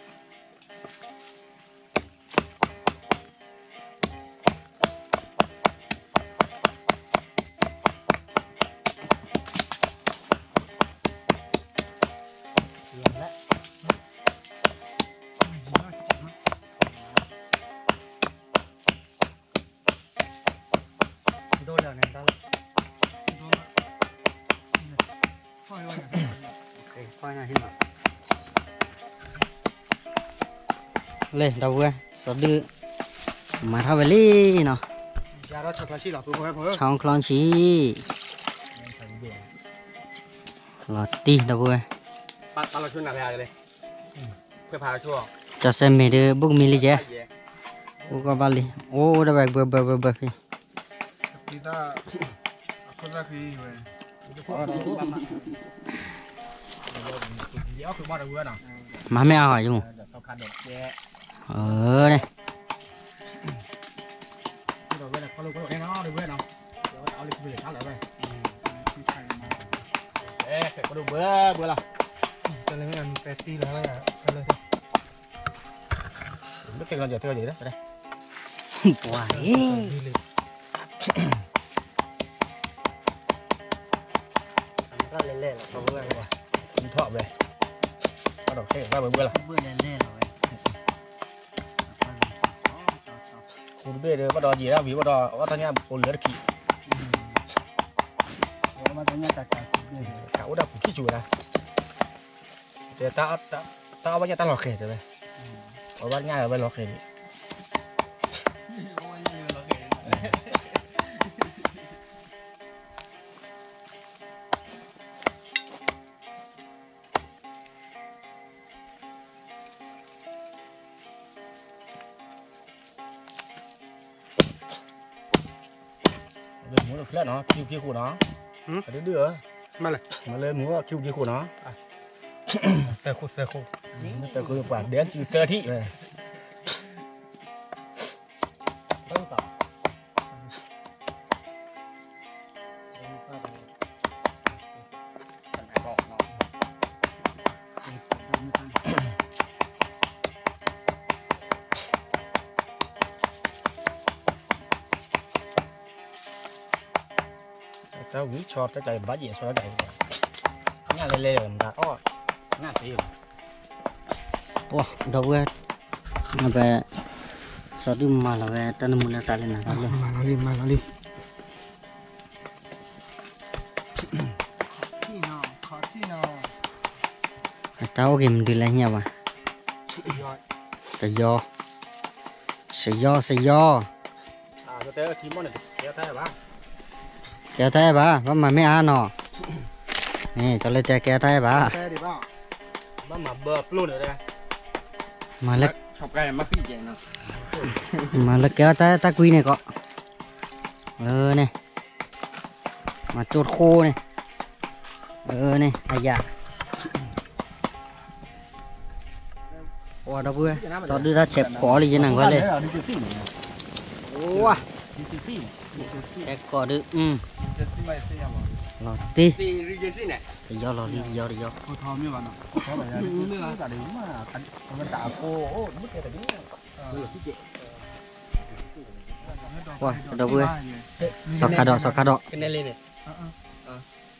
ဒီပုၢ်ဝဲၢ် စီၤဒုး မၤထီၣ်ဝဲလံနီၤ, ဆီချီဆံ, လီၤတံၢ်ဒီပုၢ်ဝဲၢ်, ကၠီစဲမ့ၢ်ဒုး ဘူးကမံၤလံကဲ, ဘူးကဘၣ်လံ, အိၣ်ဒၣ်ဝဲဘၢဘၢဘၢဘၢဖဲ မၤမ့ၢ်အါဟီယမိၢ်, အန့ၣ် ပှၤအံၤ ထီၣ်ဝဲ, ဘၣ်ဒီးခဲဘၣ်ဘၢဘၢလီၤ, ဃူတဘ့ၣ်ဒီး ဘၣ်ဒီးယဲၢ်ဒၣ်ဝံၤ ဘၣ်ဒီး ဘၣ်တၢ်ညၣ်ဖိလၢတခံး, ကအိၣ်ဒၣ်ပူၤခံၣ်ဆူၣ်ဝဲဒၣ်, တဲ တၢ်အီၣ်ဘၣ်ညၣ်တၢ်လီၤဃဲၤတဲဝဲ, အီၣ်ဘၣ်ညၣ်ဝဲလီၤဃဲၤန့ၣ်, မူတဖျၢၣ်နီၤ ခံက့ၤဃိနီၤ, ဒုဒုဧၢ, မ့ၢ်လၢမူခံက့ၤဃိနီၤ, သၢခိၣ်သၢခိၣ်, သၢခိၣ်ပှၤဒဲစုသၢထံၣ်ဝဲ တၢ်ဝံဆီ တၢ်ကဘၣ်ယဲၢ်ဆီတၢ်ကဘၣ်, ညၣ်လဲၤလဲၤမတၤအီၣ်, နၢ်သ့, ပှၤဒီပုၢ်ဝဲၢ်, ပ စီၤဒုးမၤလီၤဝဲ တၢ်နမူလၢသးလၢနၤတၢ်လၢ, မၤလီၤလံ မၤလီၤလံ, အတၢ်အိၣ်က့ၤမနုၤလဲၣ်ညါဘၣ်, တယီ, စယီ စယီ, ကဲတၢ်အဲၣ်ဘၣ်, ဘၣ်မၤမ့ၢ်အါ နီၤ, ကၠီလၢတဲကဲတၢ်အဲၣ်ဘၣ်, မၤလၢ, မၤလၢကဲတၢ်အဲၣ်တၢ်ကွံန့ၣ်ကီး, အန့ၣ်, မၤကၠိတဃိန့ၣ်, အန့ၣ် အယၤ ပှၤဒီပုၢ်ဝဲၢ်, စီၤဒုးတၢ်ဆဲးဖှီၣ်လံယဲနၤကွၢ်လဲၣ်, ဝါ, ဆဲးဖှီၣ်ဒုး, လီၤတံၢ်, တယီလီၤလံ တယီတယီ, ပှၤဒီပုၢ်ဝဲၢ်, စီၤခါဒီး စီၤခါဒီး,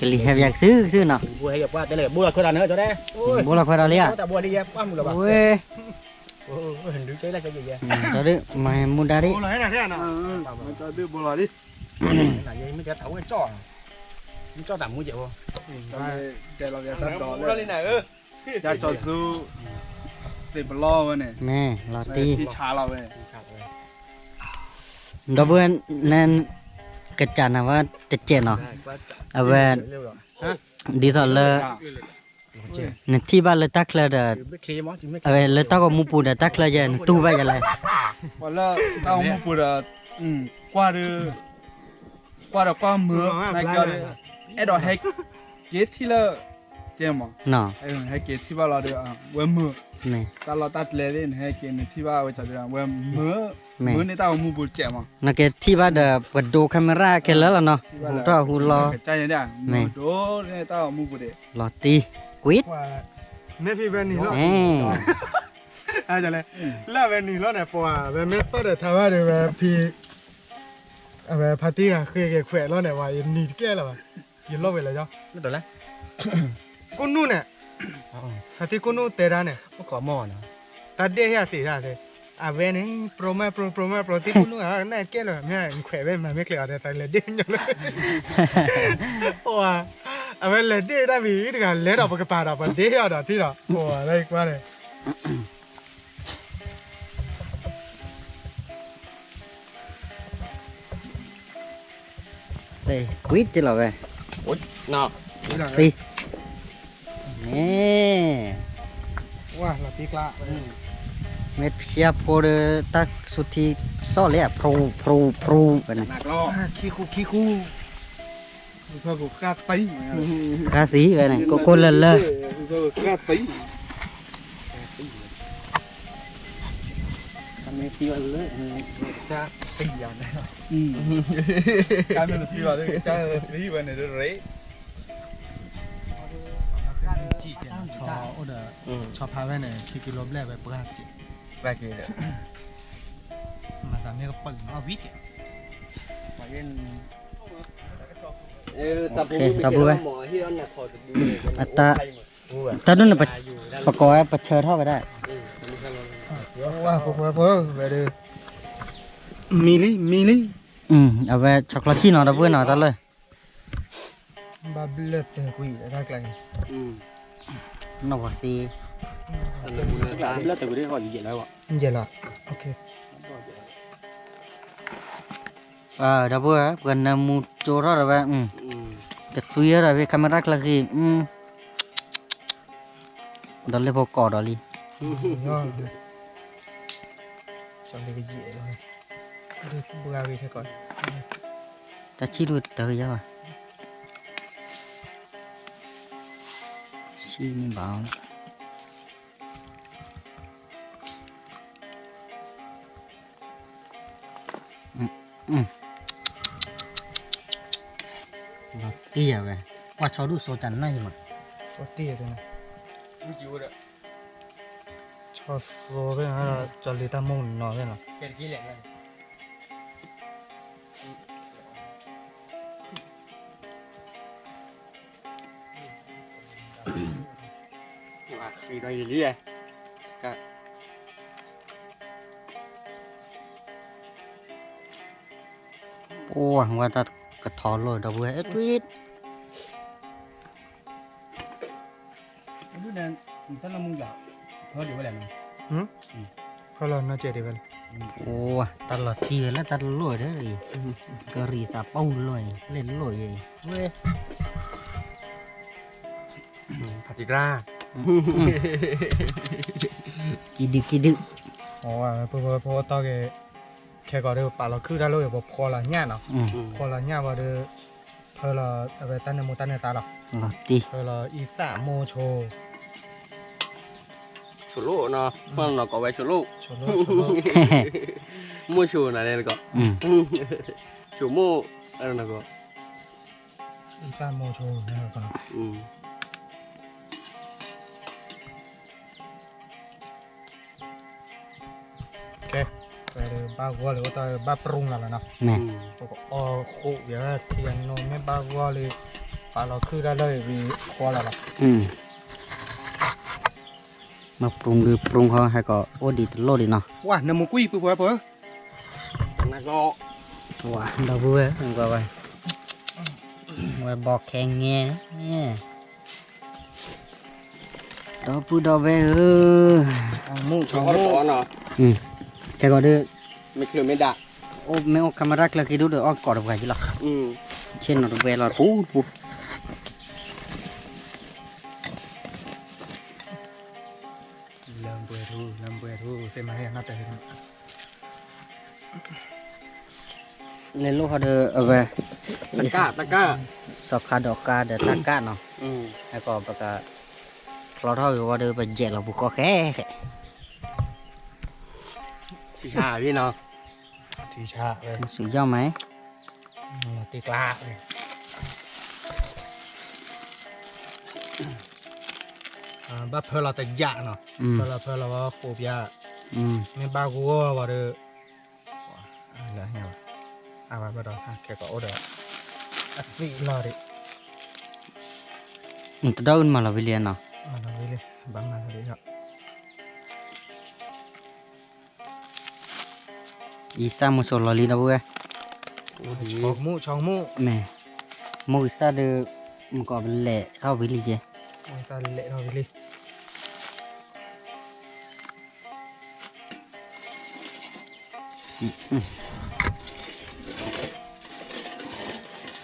ကလံၤဟဲပၠးကစုကစုနီၤ, ဘိလီၤခွဲးဒီးလံဧါ, ဝဲ, ဒီးမၤမူဒါဒ်, မ့ၢ်လီၤတံၢ်, ဒီပုၢ်ဝဲၢ်နကစၢ်နၤဝဲတစဲးနီၤ, အဝဲ, ဒ်သိးလၢ, နထံၣ်ဘၣ်လၢတၢ်ချၢဒီး, အဝဲလၢတၢ်ဂီၤမူပူၤဒီးတၢ်ချၢယဲ နတူၢ်ဘၣ်ယဲလဲၣ်, ပှၤလၢတၢ်ဂီၤမူပူၤဒီး, ကွၢ်ဒီး, ကွၢ်ဒီးကွၢ်မုာ်, အဲၣ်ဒိးဟဲက့ၤထံၣ်လၢ, ကဲမး, ဟဲက့ၤထံၣ်ဘၣ်လီၤဒီး, ဝဲမုာ်, တၢ်လီၢ်တၢ်ကျဲသ့ၣ် နဟဲက့ၤနထံၣ်ဘၣ်ဝဲဒၣ်ဒီး ဝဲမုာ်, မုာ်န့ၢ်တၢ်ဂီၤမူပူၤတစဲးမး, နကထံၣ်ဘၣ်ဒီး ပဒိ camera ခဲလၢာ်လီၤနီၤ, ဟူထီၣ်ဟူလီၤ, မုာ်ဒိၣ်န့ၢ်တၢ်ဂီၤမူပူၤဒီး, လီၤတံၢ်, ကွံာ်, မ့ၢ်ဖံဝဲနံၤလီၤ, လၢဝဲနံၤလီၤန့ၣ် ပှၤဝဲမ့ၢ်သီၣ်ဒီးထါဘၣ်ဒီးဝဲဖံ အဝဲဖါတံၢ်ဂၤဃ့က့ၤခွဲးလီၤန့ၣ် ဝဲယနံၤတကဲလၢၤဘၣ်, ယလီၢ်ဝဲလၢၤယီၤ, ကိၣ်နူာ်န့ၣ်, ဖါတံၢ်ကိၣ်နူာ်တဲဒၣ်န့ၣ်, တၢ်ဒ့ၣ်ဟဲအသ့ၣ်ဒၣ်သ့, အဝဲန့ၣ် ပြိမၢပြိ ပြိမၢပြိ တံၢ်ကိၣ်နူာ်ဧါ နကဲလၢၤ မ့ၢ်နခွဲးဝဲမၤမ့ၢ်ကျဲအီၤဒီး တၢ်လဲၤဒ့ၣ်ညီလၢ အဝဲလဲၤဒ့ၣ်ဒၣ်ဝံၤတဂၤ လဲၤဒီးပကပၤဒီး ပဒ့ၣ်အီၤဒီးထံၣ်ဒီး အိၣ်ဝဲလၢကွၢ်န့ၣ် ကွံာ်တလီၤဝဲ, သံ, မ့ၢ်ဖျါဖိဒီး တၢ်ဆူထံစီၣ်လံ ဖရူ ဖရူ ဖရူ ဝဲန့ၣ်, ဃၣ်သံဝဲန့ၣ် ကိၢ်ကိၢ်လၢလၢ အိၣ်ဒီး ဆီဖါဝဲန့ၣ် ခံကံလိဘျဲၣ်ဝဲပှၢ်က့ၤ, ပှၢ်က့ၤဒီး မၤသးမ့ၢ်ကပၢၢ်နီၤဝံၤက့ၤ, တၢ်ဘိဝဲ, အတၢ်, တၢ်ဒိၣ်န့ၣ် ပကိးဝဲပဆၢထီၣ်ဝဲဒၣ်, ဝဲဒီး, မံလံ မံလံ, အဝဲဆီချီဆံၣ်နီၤ ဒီပုၢ်ဝဲၢ်နီၤ တၢ်လၢ ဘၣ်ဘျၢၣ်တၢၢ်ကွံာ်တၢ်ကျါန့ၣ်, နီၢ်ဝီၤသ့, ဘျၢၣ်တၢၢ်ကွံာ်ဒ်ဟီယူၤယဲၢ်လီၤ, ယဲၢ်လီၤ, ဒီပုၢ်ဝဲၢ် ပကနၢမူကၠိထီၣ်ဒီးဝဲ, ကသွံထီၣ်ဒီးဖဲ camera ကျၢၤဃံ, ဒီးလၢဖိကိးဒီးလံ, တၢ်ဆံၣ်ဒိၣ်တၢ်ကယါဘၣ်, ဆံၣ်န့ၣ်ဘၣ်, လီၤတံၢ်ယၤဝဲ, ကွၢ်ဆီဒူၣ်စိတၢ်နၢ်ယမး, ဆီတံၢ်ယၤ, ဆီစိသ့ၣ်, ကၠီလံတၢ်မိၣ်နီၤသ့ၣ်နီၤ, ပှၤဝဲတၢ် ကထီလိၢ်ဒီပုၢ်ဝဲၢ် အဲ တွံၢ် ဖဲလီၤနီၢ်ကဲဒံးဝဲလဲၣ်, အိၣ် တၢ်လီၤတံၢ်ဝဲလၢတၢ်တလိၣ်ဒီးအံၤ, ကရံးသးပှၢ်လိၣ်အံၤ လ့ၣ်လိၣ်အံၤ ဝဲ ဖးတံၢ်တြၢ် ကံဒုကံဒု, ဖိဖိတီၢ်က့ၤ ခဲကီးဒီး ပာ်လီၤခုၣ်တၢ်လီၢ်က့ၤ ပဖီလီၤညၣ်နီၤ, ဖီလီၤညၣ်ဝံၤဒီး ဖၢလီၤအဝဲတၢ်နၢမူတၢ်နၢသါလီၤ, ဖၢလီၤအံသၣ်မိၢ်ဆိ ဆိလိၣ်နီၤ, မ့ၢ်နီၢ်ကီးဝဲဆိလိၣ်, မိၢ်ဆိနၤလဲၣ်ကီး, ဆိမိၢ်, အနီၢ်ကီး, အံသၣ်မိၢ်ဆိ, ကဲ, ဝဲဒီးဘၣ်ဂီၢ်လံ အိၣ်တၢ်ဘၣ်ပရူၤလီၤလီၤနီၤ, ပကအီၣ်ဃိးယၤ ထံအနိမ့ၢ်ဘၣ်ဂီၢ်လံ, ပာ်လီၤခုၣ်တၢ်လၢအံၤဝံၤဃီလီၤလီၤ, မ့ၢ်ပရူၤဂ့ၤပရူၤဃီ ဟဲကီးအိၣ်ဒံးတလိၣ်ဒံးနီၤ, ဝါ နမူကွံာ်ပုၢ်ဖိဝဲၢ်ဖိ, ဝါ ဒီပုၢ်ဝဲၢ် ဝဲဘီခဲငဲ ဒီပုၢ်ဒီဝဲၢ်ဧၢ, ခဲကီးဒီး မ့ၢ်အိၣ် camera ကျၢၤက့ၤဒိၣ်ဒီး အီၣ်ကီးတပှၤကံလီၤ, ဆ့ၣ်နီၤတပှဲၤလီၤပူၤပူၤ, လၢပှဲၤထူ လၢပှဲၤထူ သ့ၣ်မၤဟဲနၢ်တဲ လဲၤလိၣ်ဃီဒီးအဝဲ တကၣ် တကၣ် စီၤခါဒီးဃါဒီးတၢ်ကၣ်နီၤ, ဟဲကီးပက ချီထီၣ်ဂ့ၤဝဲဒီး ပယဲၢ်လီၤပူၤဃီဃဲဃဲ, ထံဆါနီၤ, ထံဆါဝဲ စုယီၢ်မး, တ့ကျါ ဘၣ်ဖၢလီၤတယၣ်နီၤ, ဖၢလီၤဖၢလီၤဝဲဃိးပျၢ်, မ့ၢ်ဘၣ်ဂီၢ်ဝဲဒီး လၢဟဲဘၣ်, အဝဲဘၣ်ဒီးခဲကီးအိၣ်ဒီး အသံၣ်လီၤဒံး, တဒီမၤလီၤဝံၤလံနီၤ, မၤလီၤဝံၤလံ, ဘၣ်မၤလီၤဒံး အံသၣ်မိၢ်ဆိလီၤလံဒီပုၢ်ဝဲၢ်, မ့ၢ် မိၢ်ဂံၢ်သၣ်ဒီး မ့ၢ်ကီးပလဲၤထီၣ်ဝံၤလံကဲ, လဲၤထီၣ်ဝံၤလံ,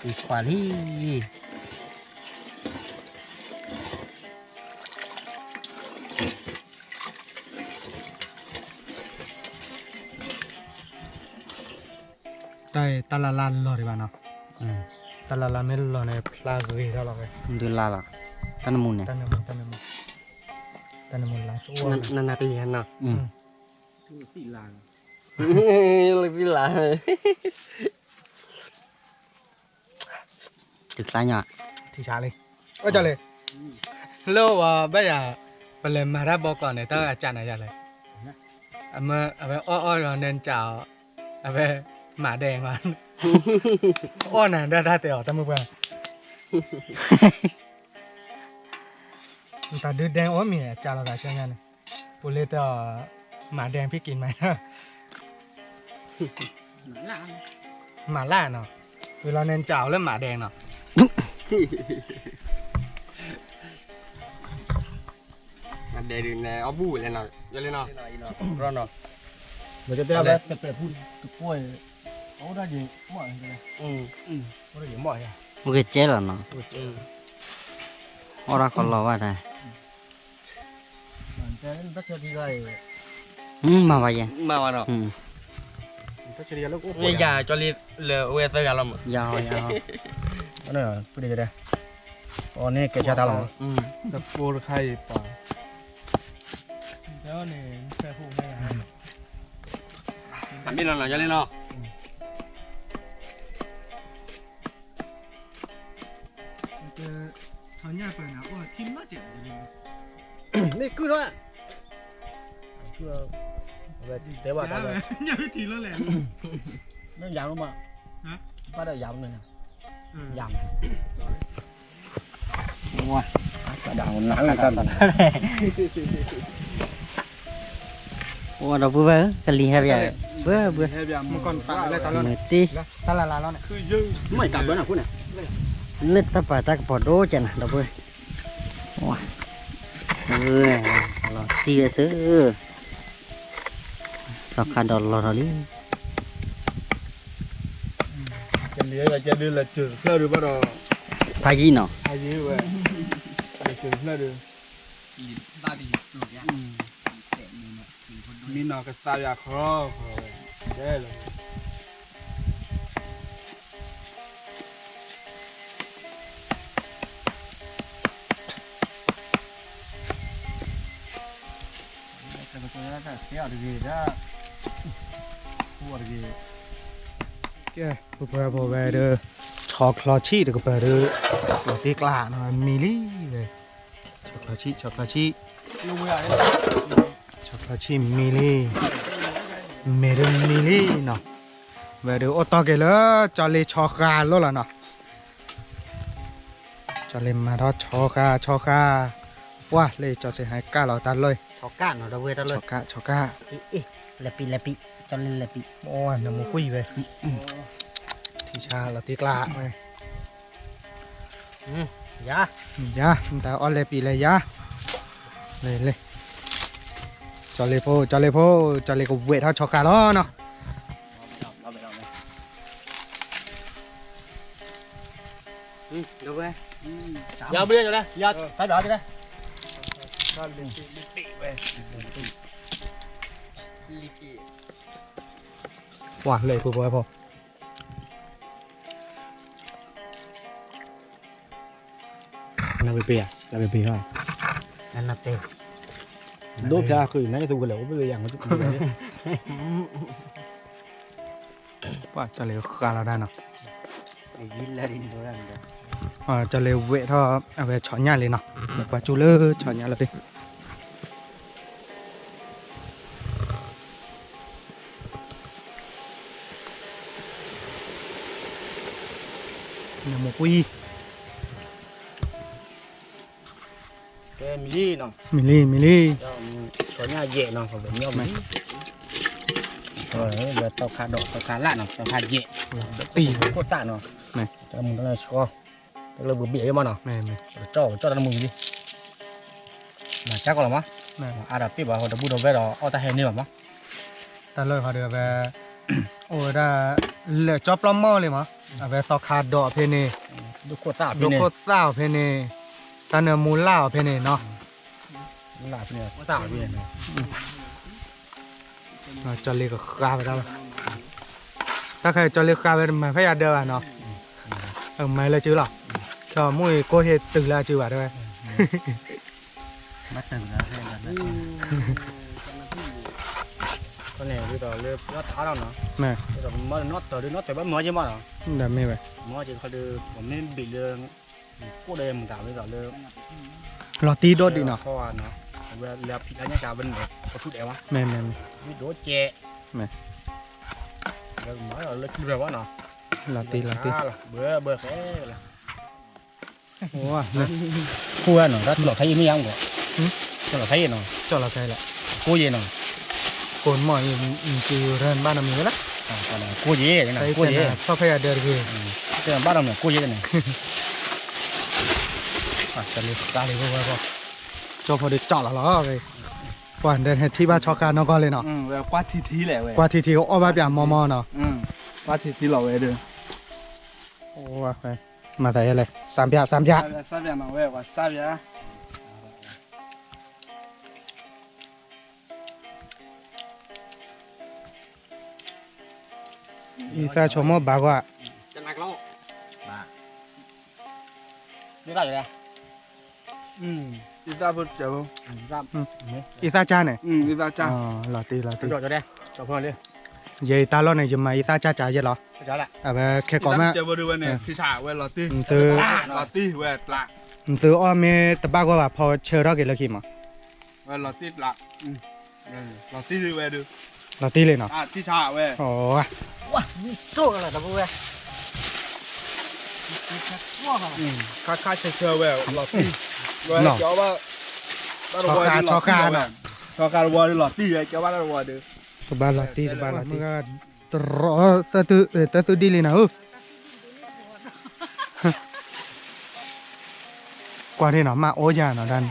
အံခွါလံ တၢ် တၢ်လၢ်လၢ်လီၤဒံးဘၣ်နီၤ, တၢ်လၢ်လၢ်မ့ၢ်လီၤန့ၣ် ဖျါဂ့ၤထီၣ်လီၤဝဲ, ဒုးလၢ်လီၤ, တၢ်နမူန့ၣ်, တၢ်နမူ, တၢ်နမူလၢ်, နနၢ်ပယီၤနီၤ, လၢ်လီၤ, တုၤချါညါ, ထံဆါလံ, အိၣ်ကၢ်လံ, လၢဝဲဘၣ်ယၤ, ပလဲၤမၤတၢ်ဘီကီးန့ၣ် တၢ်အကၢ်နၤယၤလဲၣ်, အဝဲအီၣ်အီၣ်ဒီးနဲကၢ်အီၤ, အဝဲမၤဒဲးမး, အီၣ်နၤဒၣ်တၢ်တဲအီၤ တၢ်မုၢ်ပှၢ် တၢ်ဒုးဒဲအိၣ်မံၤ အကၢ်လီၤသးဆၢညါန့ၣ်, ပူၤလ့တဲအီၤ မၤဒဲဖံးက့ၤမး, မၤလၢ်နီၤ, ဝံၤလီၤန့ၣ် ကၢ်အီၤလၢမၤဒဲနီၤ, မၤဒဲဒုးန့ၣ် အီၣ်ဘူၣ်လဲၣ်နီၤ, ယလၢနီၤ, မ့ၢ်တဲဝဲ တပဲာ်ဖူတကွီၢ်, အအိၣ်ဒၣ်က့ၤ, အိၣ်ဒၣ်က့ၤမီၢ်ယါ, အိၣ်က့ၤကဲလီၤနီၤ, အိၣ်ဒၣ်ခီလီၤဘၣ်တၢ်, မၤဘၣ်ယဲ, မၤဘၣ်နီၤ, ယၤကၠီလံလၢအဝဲသၢဂၤလီၤမး, ယၤဟီယၤဟီ, အီၤန့ၣ်ကဲဆါတၢ်လီၤ, တကိတခါအံၤပှၤ မ့ၢ်လီၤနီၤ ယလံနီၤ, ထီၣ်ညၣ်ပၢၢ်နၤ အိၣ်ထံမးစဲး, မ့ၢ်ကုၢ်ထီၣ်, တဲဘၣ်တၢ်, ညၣ်ထံလီၤလဲၣ်, မ့ၢ်ယၤလီၤမး, ဘၣ်ဒီးယၤလီၤ, ယၤ, ဝါ, တၢ်ဒၣ်နၤလၢတၢ် အိၣ်ဒီပုၢ်ဝဲၢ်ဧၢ ကလံၤဟဲပယၤ ဘၣ်ဘၣ် မုၢ်တ့ၢ် တၢ်လၢ်လၢ်လီၤန့ၣ် လၢတၢ်ပာ်တၢ်ကပီၤဒိၣ်ကဲနၤ ဒီပုၢ်ဝဲၢ် လီၤတံၢ်ဝဲသၢ စီၤခါဒီးလီၤထီၣ်လံ ကလံၤဟဲပယၤကဲဒုး လဲၤစၢၤတဖျၢၣ်ဒုးဘၣ်ဒီး ဖးယံၤနီၤ ဖးယံၤဝဲ လဲၤစၢၤတဖျၢၣ်ဒုး မ့ၢ်နီၢ်ကသးယၤခီ ခီဝဲ ဒဲလီၤ ကဲ ပပှၤဘီဝဲဒီး ဆီချီဆံၣ်တကပၤဒီး လီၤတံၢ်ကျါနီၤ မံလံဝဲ ဆီချီဆံၣ် ဆီချီဆံၣ် ဆီချီဆံၣ်မံလံ မ့ၢ်ဒီးမံလံနီၤ ဝဲဒီးအိၣ်တီၢ်က့ၤလၢ ကၠီလ့ၤဆီဃါလိၣ်လီၤနီၤ ကၠီလ့ၤမၤထီၣ်ဆီဃါ ဆီဃါ ပှၢ်လၢကၠီစ့ဟဲကၣ်လီၤတၢ်လီၢ် ဆီဃါနီၤ ဒီပုၢ်ဝဲၢ်တၢ်လီၢ် ဆီဃါ ဆီဃါ လဲၤပံး လဲၤပံး ကၠီလ့ၤလဲၤပံး အိၣ်နမူကွံာ်ဝဲ ထံဆါလီၤတံၢ်ကျါဝဲ ယၤ ယၤ မတၤအီၣ်လဲၤပံးလဲၤယၤ လဲၤလဲၤ ကၠီလ့ၤဖိ ကၠီလ့ၤဖိ ကၠီလ့ၤကဝဲၢ်ထီၣ်ဆီဃါလီၤနီၤ ဒီပုၢ်ဝဲၢ် ယၤ ဖဲဒၣ်ဒ်လဲၣ် ပှၢ်လၢဖိဖိဖိ နပ့ၤပ့ၤဧါ နပ့ၤပ့ၤဧါ နပ့ၤ ဒိဖျါဃုာ် နသဝဲလဲၣ် အိၣ်ပ့ၤယၤ ပှၢ်ကၠီလ့ၤဃါလီၤဒၣ်နီၤ ကၠီလ့ၤဝဲၢ်ထီၣ် အဝဲဆီညၣ်လံနီၤ ကွၢ်ကၠူၣ်လၢဆီညၣ်လီၤ နမူကွံာ် မံလံနီၤ မံလံ မံလံ ဆီညၣ်ယဲၢ်နီၤ ပှၤမ့ၢ်မံ လၢတီခါဒီး တီခါလၢ်နီၤ တီခါယဲၢ် တံၢ်ခိၣ်သၣ်နီၤ တၢ်မူတၢ်လၢဆှီ တၢ်လၢဘှံးဘ့ၣ်အံၤမးနီၤ ကၠီကၠီတၢ်တမူလံ မၤကၢ်ကီးလီၤမး အါဒီးပ့ၢ်ဘၣ် ဟိဒီပုၢ်ဒီဝဲၢ်ဒီး အီၣ်တၢ်ဟဲန့ၢ်ဘၣ်မး တၢ်လၢဟီဒီးဝဲ အိၣ်ဝဲဒၣ် လၢာ်ကၠီပျီမီၢ်လံမး အဝဲသီခါဒီးဖဲန့ၣ် ဒိၣ်ခိၣ်သၣ်ဖဲန့ၣ် တၢ်နၢမူလၢ်အီၤဖဲန့ၣ်နီၤ ကၠီလ့ကဃါဝဲဒၣ်လီၤ တၢ်ခဲကၠီလ့ဃါဝဲတမၤဖဲယၤဒၢးဘၣ်နီၤ မၤလၢစုလီၤ ကၠီမူအံၤကိးဟ့ၣ်တုၤလၢအစုဘၣ်တဲဝဲ ဘၣ်တုၤလၢ န့ၣ်ဒ်သိးလၢပျီတၢ်နီၤ မ့ၢ်နီၢ်တၢၤဒ်နီၢ်တၢၤဘၣ်မၤက့ၤမးနီၤ မ့ၢ်ဝဲ မ့ၢ်က့ၤခီဒီး ပမ့ၢ်ဘ့ၣ်လၢ ကိၣ်ဒီးမတၤဝဲဒၣ်လၢ လီၤတံၢ်ဒိၣ်ဒံးနီၤ အဝဲလၢဖံးတၢ်ညၣ်ကၢ်ဝဲန့ၣ် ပထူၣ်တဲဝဲ မ့ၢ်မ့ၢ်မ့ၢ် ဒိၣ်ကဲ မ့ၢ် လၢမၤလၢခံရၢၢ်ဝဲနီၤ လီၤတံၢ်လီၤတံၢ် ဘၢဘၢဃဲလၢ ခိၣ်ဝဲနီၤ တၢ်လီၤဖဲယံၤမ့ၢ်ယါမး တၢ်လီၤဖဲယံၤနီၤ ကၠီလီၤဖဲလီၤ ကိၣ်ယံၤနီၤ ကိၣ်မီၢ်အံၤ က့ၤရၢၢ်ဘၣ်နီတမံၤဝဲလၢ ကိၣ်ယံၤ ကိၣ်ယံၤ ဆီဖဲယၤဒၢးတဂ့ၤ ဘၣ်နီတမံၤကိၣ်ယံၤန့ၣ် တၢ်လၢတၢ်လၢဝဲဝဲ ကၠီဖိဒီးကၠီလီၤလီၤ ပှၤဒဲးထံၣ်ဘၣ်ဆီခါနီၢ်ကီၢ်လံနီၤ ကွၢ်ထံထံလီၤဝဲဒီး ကွၢ်ထံထံအီၣ်ဘၣ်ပၠးမီမီနီၤ ကွၢ်ထံထံလီၤဝဲဒီး မၤသးယဲလဲၣ် စၢ်ပၠး စၢ်ပၠး အံသၣ်ဆိကမိၣ်ဘၣ်ကွၢ် အံသၣ်ကၠါန့ၣ် လီၤတံၢ်လီၤတံၢ် ယဲအံၤတၢ်လီၢ်န့ၣ် ယမၤအံသၣ်ကၠါကၠါယဲလီၤ အဝဲခဲကိးမး သုအီၣ်မ့ၢ်တဘၣ်ဂီၢ်ဘၣ် ဖီဆၢထီၣ်က့ၤလၢခံမး လီၤတံၢ်လံနီၤ ခါခါဆၢဆၢဝဲ လီၤတံၢ် ဆီဃါ ဆီဃါနီၤ ထီဃာ်တဝီဒီးလီၤတံၢ် ကဲဘၣ်လၢတဝီဒီး ကဘၣ်လီၤတံၢ် ကဘၣ်လီၤတံၢ် တရီတၢ်သူဒံၣ်လံနၤဧၢ ကွၢ်ထံၣ်နီၤ မ့ၢ်အိၣ်ယၤနီၤဒၣ်န့ၣ်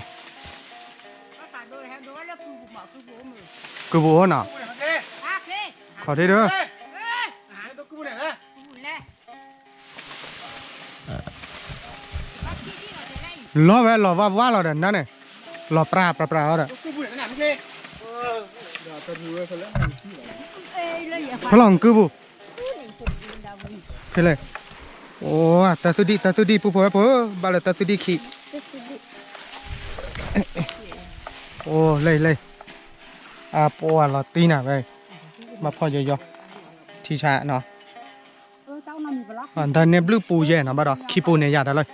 ကုပူၤအိၣ်နီၤ ခီၣ်ထံၣ်ဒီး လီၤဝဲလီၤဝါဝါလီၤဒီးနၤန့ၣ် လီၤပြးပြးပြးအီၤဒီး ဖဲလီၤကုပူၤ ဖဲလဲၣ် အိၣ် တၢ်သူဒံၣ် တၢ်သူဒံၣ် ပူဖိဝဲဖိ ဘၣ်လၢတၢ်သူဒံၣ်ခံ အိၣ်လၢလၢ အပှၤလီၤတံၢ်နၤဝဲ ဘၣ်ဖီၣ်ယီယီ ထံဆါနီၤ တၢ်န့ၣ်ဘျုးပူၤယဲနီၤ ဘၣ်ဒီး ခံပူၤန့ၣ်ယၤတၢ်လီၤ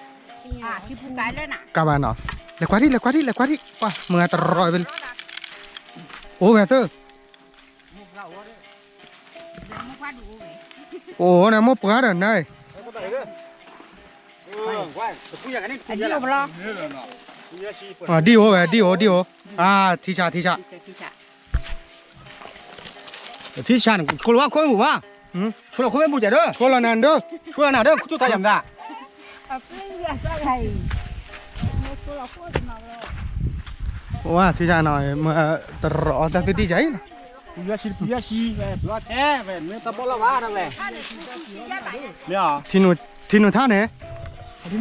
ကဘၣ်နီၤ လဲၤကွၢ်ထံၣ် လဲၤကွၢ်ထံၣ် လဲၤကွၢ်ထံၣ် ပှၤမုၢ်ဂၤတရီဝဲလံ အိၣ်ဝဲသၢ အိၣ်န့ၣ်မိၢ်ပှၢ်ဒီးနၤ ဒ်အိၣ်ဝဲ ဒ်အိၣ် ဒ်အိၣ် အါ ထံဆါ ထံဆါ ထံဆါန့ၣ် ဆိလၢဝဲခိၣ်မူဘၣ် ဆိလၢခိၣ်မူကဲဒီး ဆိလၢနၤဒီး ဆိလၢနၤဒီး ခူသူၣ်တၢ်ယၤမတၤ ဝါ ထံဆါနီၤ မ့ၢ်တရီအီတၢ်သူဒံၣ်ယၤအံၤလီၤ ပယီၤဆံ ပယီၤဆံ ဝဲ ဘျီထဲ ဝဲ မ့ၢ်တဘီလီၤဘၣ် ဝဲ မ့ၢ် ထံနူထါန့ၣ် ပှၤ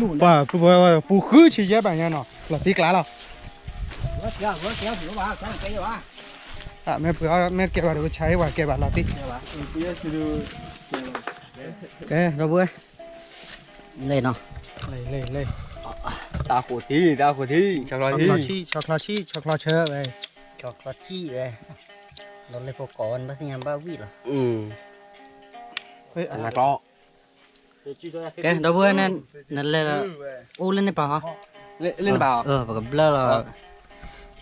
ပူၤဃုဆံယဲၢ်ဘၣ်ညါနီၤ လီၤတံၢ်ကျါလီၤ မ့ၢ်ပှၤ မ့ၢ်ကဲဘၣ်ဒီး ပဆါဟ့ၣ်ဝဲကဲဘၣ်လီၤတံၢ် ကဲ ဒီပုၢ်ဝဲၢ် လဲၤနီၤ လဲၤ လဲၤ လဲၤ တၢ်ဃိးထံ တၢ်ဃိးထံ ဆီချီထံ ဆီချီဆံ ဆီချီဆၢဝဲ ဆီချီဆံဝဲ ဒီးလၢဖိကိးဝဲ နဘၣ်သ့ၣ်ညါဘၣ်ဝံၣ်လီၤ ကဲ ဒီပုၢ်ဝဲၢ် နလဲၤလၢ အိၣ်လၢန့ၣ်ပၤဟီ လၢန့ၣ်ပၤ ပကဘျၢလီၤ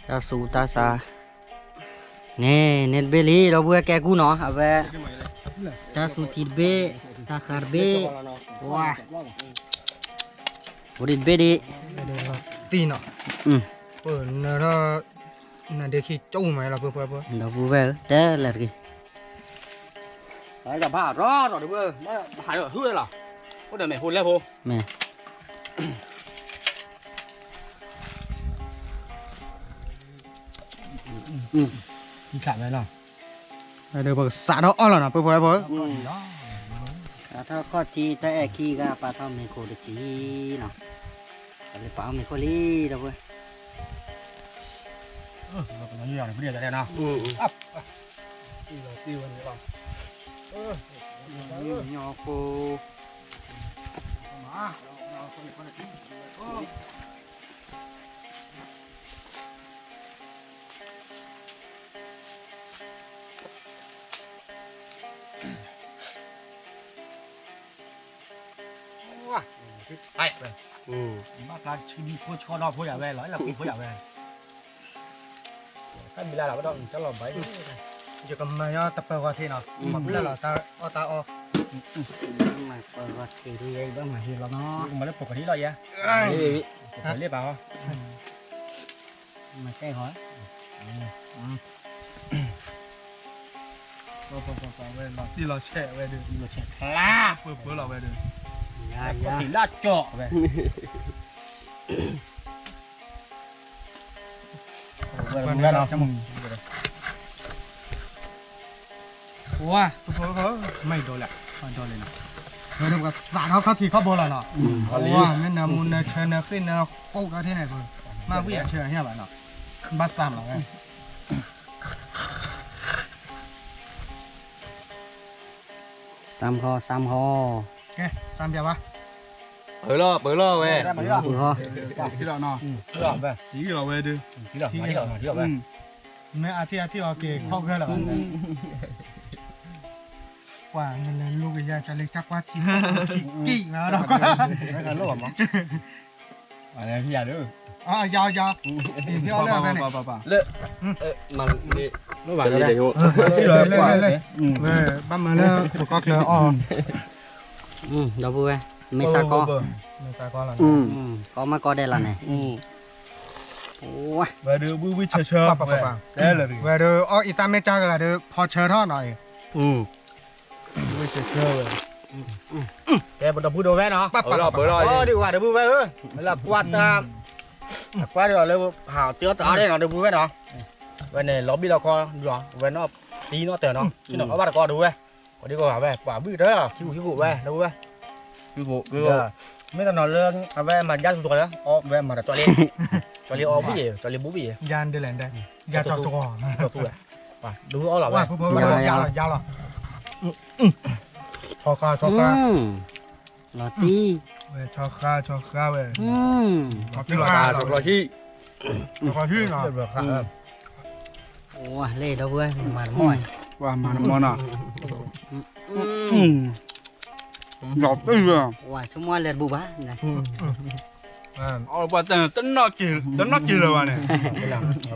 တၢ်စူၤတၢ်စါ န့ၣ် န့ၣ်တဘ့ၣ်လံ ဒီပုၢ်ဝဲၢ် ကဲကူနီၤ အဝဲ တၢ်စူၤထံတဘ့ၣ် တၢ်ဃါတဘ့ၣ် ဝါ အိၣ်ဒံးတဘ့ၣ်ဒံး သံနီၤ နထီၣ် နဒ့ခံကၠိမးလီၤ ပှၤပှၤပှၤ ဒီပုၢ်ဝဲၢ်ဧၢ တဲလဲၤတက့ၢ် ဘၣ်ရီဒီး ဒီပုၢ်ဝဲၢ် ဟးဒီးဟုၣ်လီၤ အိၣ်ဒီးမဲာ်ဟိလဲၣ်ဖိ မ့ၢ် ထံခးဝဲလီၤ ဒီးပကစးထီၣ်အီၣ်လီၤနီၤ ပှၤပှၤပှၤ စးထီၣ်ခီၣ်ထံးတၢ်အဲၣ်ခံဂၤ ပာ်ထီၣ်မ့ၤခိၣ်တက့ၢ်နီၤ ပာ်လၢပာ်အီၣ်မ့ၤခိၣ်လံ ဒီပုၢ်ဝဲၢ် ညီဖိ ဘၣ်ကျါဆံဒံဖိဆီဒီဖိယၤဝဲလီၤ လၢကွံဖိယၤဝဲ တၢ်မံၤလၢ်လီၤ ဝဲဒီး ကလီၤဘၣ် ယကမၤညီတပၢၤဂီၤထံးနီၤ မၤဘျၢလီၤတၢ်အီၣ်တၢ်အီ မၤပၢၤဂီၤထံးဒုးယဲ ယဘၣ်မၤဟံးလီၤနီၤ ယကမၤလၢပကထံးလီၤယဲ ပကလ့ပာ်ဟီ မၤတဲဟီ လီၤဆဲးဖျါ ပၢၤပၢၤလီၤဝဲဒီး ယၤယၤ လၢကၠီဝဲ ဝါ မ့ၢ်ဒိးလဲၣ် ဒိးလဲၣ်နီၤ ပကသးထီၣ်ခီၣ်ထံးခီၣ်ဘိလီၤနီၤ ဝါ မ့ၢ်နမူနဆၢနဃ့ၢ်နဃိးကီၢ်ထံးန့ၣ် မ့ၢ်ဝံၣ်အဆၢအဟဲဘၣ်နီၤ ဘၣ်စၢ်မးဝဲ စၢ်ခီ စၢ်ခီ ကဲ စၢ်ပျးဝါ ပၢၤလီၤ ပၢၤလီၤဝဲ ပၢၤလီၤ ထံလီၤနီၤ ထံလီၤဝဲဒုး ထံလီၤ မ့ၢ်အထံအထံအီၤက့ၤခီၣ်ဂၢၢ်လီၤ ပှၤနလဲၤလိကယၤ ကၠီလ့ကၠၢ်ကွၢ်ထံ ထံကံၣ်မးဒီး အလဲၤဖံးယၤဒုး အယၤယၤ ဖံးအီၤလၢဖဲန့ၣ် လၢ မၤလ့ လၢ လၢ လၢ ဘၣ်မၤလၢပကီၢ်ချၢအီၣ် ဒီပုၢ်ဝဲၢ် မ့ၢ်စးကီ မ့ၢ်စးကီလီၤ ကီမးကီဒဲးလီၤန့ၣ် ဝဲဒုးဝံၣ်ဝံၣ်ဆၢဆၢဝဲ, ဝဲဒုးအီၣ်အံသၣ်မ့ၢ်ကၢ်ဂၤဒုး ဖီဆၢထီၣ်နီၤအံၤ, ဝံၣ်ဆၢဆၢဝဲ, ကဲပဒီပုၢ်ဒီဝဲၢ်နီၤ, ပၢ်ပၢ်ပၢ်ပၢ်, ဒုးဝဲဒုးပုၢ်ဝဲၢ်ဧၢ, လၢကွၢ်တၢ်, ကွၢ်ဒီးလၢဟးတၢ်တအါန့ၣ်နီၤ ဒုးပုၢ်ဝဲၢ်နီၤ, ဝဲန့ၣ်လီၤဘံၣ်လီၤခီ, ဝဲနီၢ်သံနီၢ်တၢၤနီၤ, အီၣ်ဘၣ်တကီဒုးဝဲ, ပှၤဒ်ကီဝဲ, ပှၤဘံၣ်တၢ် ခံဂိာ်ခံဂိာ်ဝဲ ဒုးဝဲ မ့ၢ်တနီၤလၢ အဝဲမၤယါသူတဂီၤလၢ အီၣ်ဝဲမၤဒီးကၠီလ့, ကၠီလ့အီၣ်ဘံၣ်အံၤ ကၠီလ့ဘိဘံၣ်အံၤ, ယါဒ်လဲၣ်, ယါကၠီကၠီ, ကၠီသူဝဲ, ဒုးအီၣ်လီၤဝဲ, ယါလီၤ, ယါလီၤ, ဆီခါ ဆီခါ, လီၤတံၢ်, ဝဲဆီခါ ဆီခါဝဲ, ဆီခါ ဆီခါဟံၣ်, ဆီခါဟံၣ်နီၤ, ဝဲလၢဒီပုၢ်ဝဲၢ်မၤတမီၢ်, ဝဲမၤတမီၢ်နီၤ, လီၤတံၢ်ဝဲ, ဝဲဆိကမိၣ်လဲၤတဘူးဘၣ်, အီၣ်ပှၤတၢ် တနီၣ်က့ၤလၢၤဘၣ်န့ၣ်, ဝံၣ်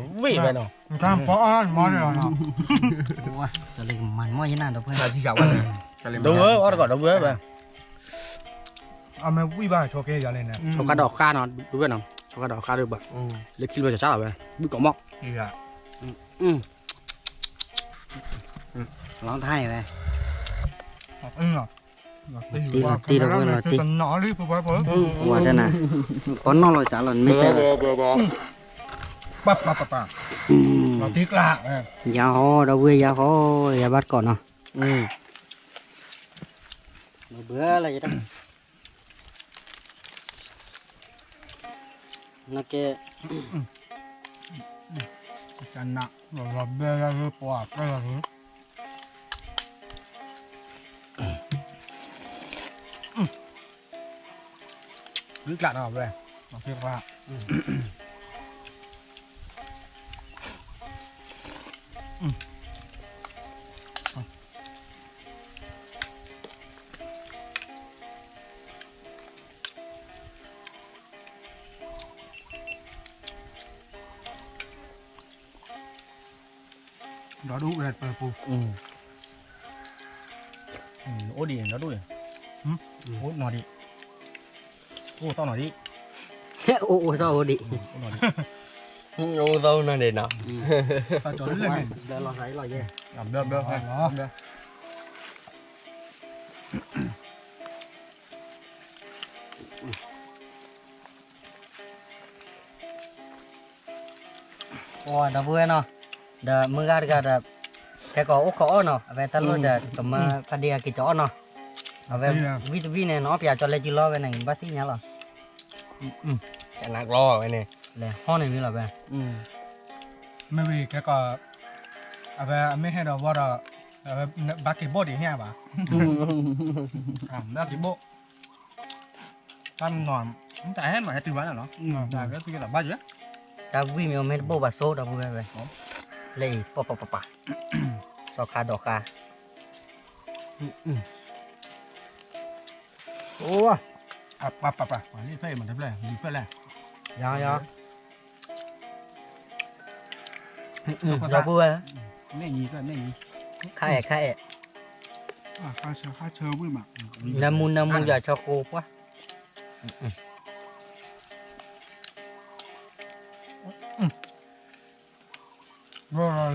ဝဲနီၤ, တၢ်ဖီအီၣ်မီၢ်န့ၣ်လီၤနီၤ, ဝဲမၤတမီၢ်ယနၤဒီပုၢ်ဝဲၢ်, ဒီပုၢ်ဝဲၢ်အီၣ်တကီၢ်ဒီပုၢ်ဝဲၢ်ဝဲ, အမ့ၢ်ဝံၣ်ဘၣ်ဆိးက့ယၤလဲၣ်န့ၣ်, ဆီခါဒီးဃါနီၤ ဒပုၢ်ဝဲၢ်နီၤ, ဆီခါဒီးဃါဒီးဘၣ်, လၢခံလၢဆီဆါလီၤဝဲ, ဘုၣ်ကီးမီၢ်, လီၤထါန့ၣ်ဝဲ, တံၢ်လီၤတံၢ်ဒီပုၢ်ဝဲၢ်လီၤတံၢ်, ဝဲတနၤ, ပီၢ်နီၣ်လီၤစးလီၤ နမ့ၢ်တဲ, ပၢ်ပၢ်ပၢ်ပၢ်, လီၤတံၢ်ကျါ, ယၤဟီဒီပုၢ်ဝဲၢ်ယၤဟီ, ယၤဘၣ်တကီၢ်နီၤ, ဘၢလီၤယတၢ် နကဲ, ကနၣ်, လီၤဘဲယၤလၢပှၤကဲယၤလၢ, လုၢ်ကျးနီၤဝဲ, မၤဖ့ၣ်ပှၤ, ဒီဒူၣ်ဝဲပၢပူ, အိၣ်ဒံးဒီဒူၣ်, အိၣ်နီၤဒံး, အိၣ်သီနီၤဒံး, အိၣ်အိၣ်သီအိၣ်ဒံး, အိၣ်သီအိၣ်နီၤဒံးနီၤ, ဘျၢလီၤ, ဘျၢဘျၢဘျၢ အိၣ်ဒီပုၢ်ဝဲၢ်နီၤ, ဒီးမုၢ်ဂၤတဂၤဒီး, ခဲကိးအိၣ်ခိးအီၣ်နီၤ, အဝဲတၢ်လိၣ်ဒီး ကမၤဖးဒံအက့ၤကီးအီၣ်နီၤ, အဝဲဝံတဝံန့ၣ် နအီၣ်ပယၤကၠီလဲကၠီလီဝဲန့ၣ် ဘၣ်သ့ၣ်ညါလီၤ, ကနၣ်ကျီဝဲန့ၣ်, လဲၤဟီၣ်န့ၣ်ဝံၤလီၤဝဲ, မ့ၢ်ဝံၤခဲကိး, အဝဲအမ့ၢ်ဟဲဒီးဝီဒီး, ဘၣ်က့ၤဘိၣ်ဒံးဟဲဘၣ်, ဘၣ်က့ၤဘိၣ် တၢ်နီၤ, တၢ်ဟဲမၤဟဲတုၤဘၣ်န့ၣ်လီၤ, တၢ်ဝံၣ်မ့ၢ်မ့ၢ်တဘိၣ်ဘၣ်ဆိဒီပုၢ်ဝဲၢ်ဝဲ, လၢအံၤပၢ်ပၢ်ပၢ်ပၢ်, စီၤခါဒီးဃါ, အိၣ်, ပၢ်ပၢ်ပၢ်, လံဖျၢၣ်အံၤမၤတဖျၢၣ် လံဖျၢၣ်လဲၣ်, ယၤယၤ ဒီပုၢ်ဝဲၢ်, မ့ၢ်ညီ မ့ၢ်ညီ, ခါအဲၣ် ခါအဲၣ်, နၢမူ နၢမူ ယၤဆီဃိပှၢ်,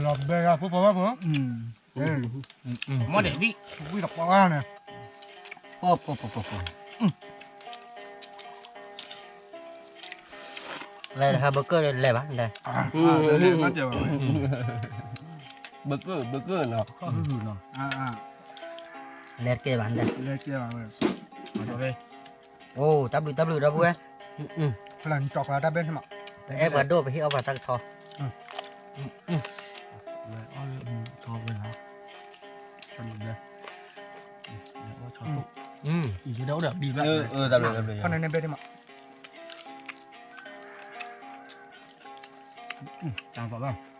လီၤဘဲယၤဖိဖိဝဲဖိ, မ့ၢ်ဒ်ဝံၣ်, ဝံၣ်တပီၢ်န့ၣ်, ပီၢ်ပီၢ်ပီၢ်ပီၢ်ပီၢ်, လဲၤတခါဘၢကၢၢ်လဲၤဘၣ်, ဘၢကၢၢ် ဘၢကၢၢ်နီၤ, လဲၤတကဲဘၣ်, လဲၤတကဲဘၣ်ဝဲ, အိၣ် တၢ်ဘျုးတၢ်ဘျုးဒီပုၢ်ဝဲၢ်, ဖဲလၢနကၠီပှၤတၢ်ဘဲန့ၣ်မး, ပအဲၣ်ပှၤဒိၣ်ပဟ့ၣ်အီၣ်ပှၤတၢ်ကထီ, ဝဲအီၣ်လၢမူထီဝဲလီၤ, တၢ်ဘျုးဘဲ, အီၣ်ဆီ, ယဲဒၣ်အိၣ်ဒီးဘျုးဘဲ, တၢ်ဘျုးဘဲ, တၢ်ကီဘၣ်, အီ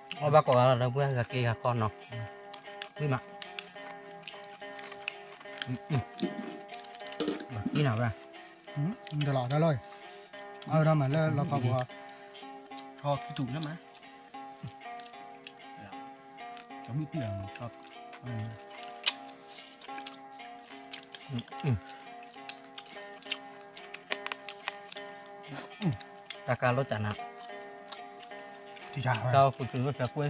ၣ်ဘၣ်ကိးဂၤလီၤဒီပုၢ်ဝဲၢ် ဂၤက့ၤဂၤကီနီၤ, ဝံၣ်မး, အံၤနၤဝဲ, တလီၤတၢ်လီၢ်, အဝဲဒၣ်မးလၢလီခီပူၤ, ခီခံတူာ်လၢမး, တဘုၣ်တံၢ်လီၤ, တၢ်ကါလိၣ်တၢ်နၤ, တၢ်အိၣ်ဖှိၣ်တၢ်ကွ့,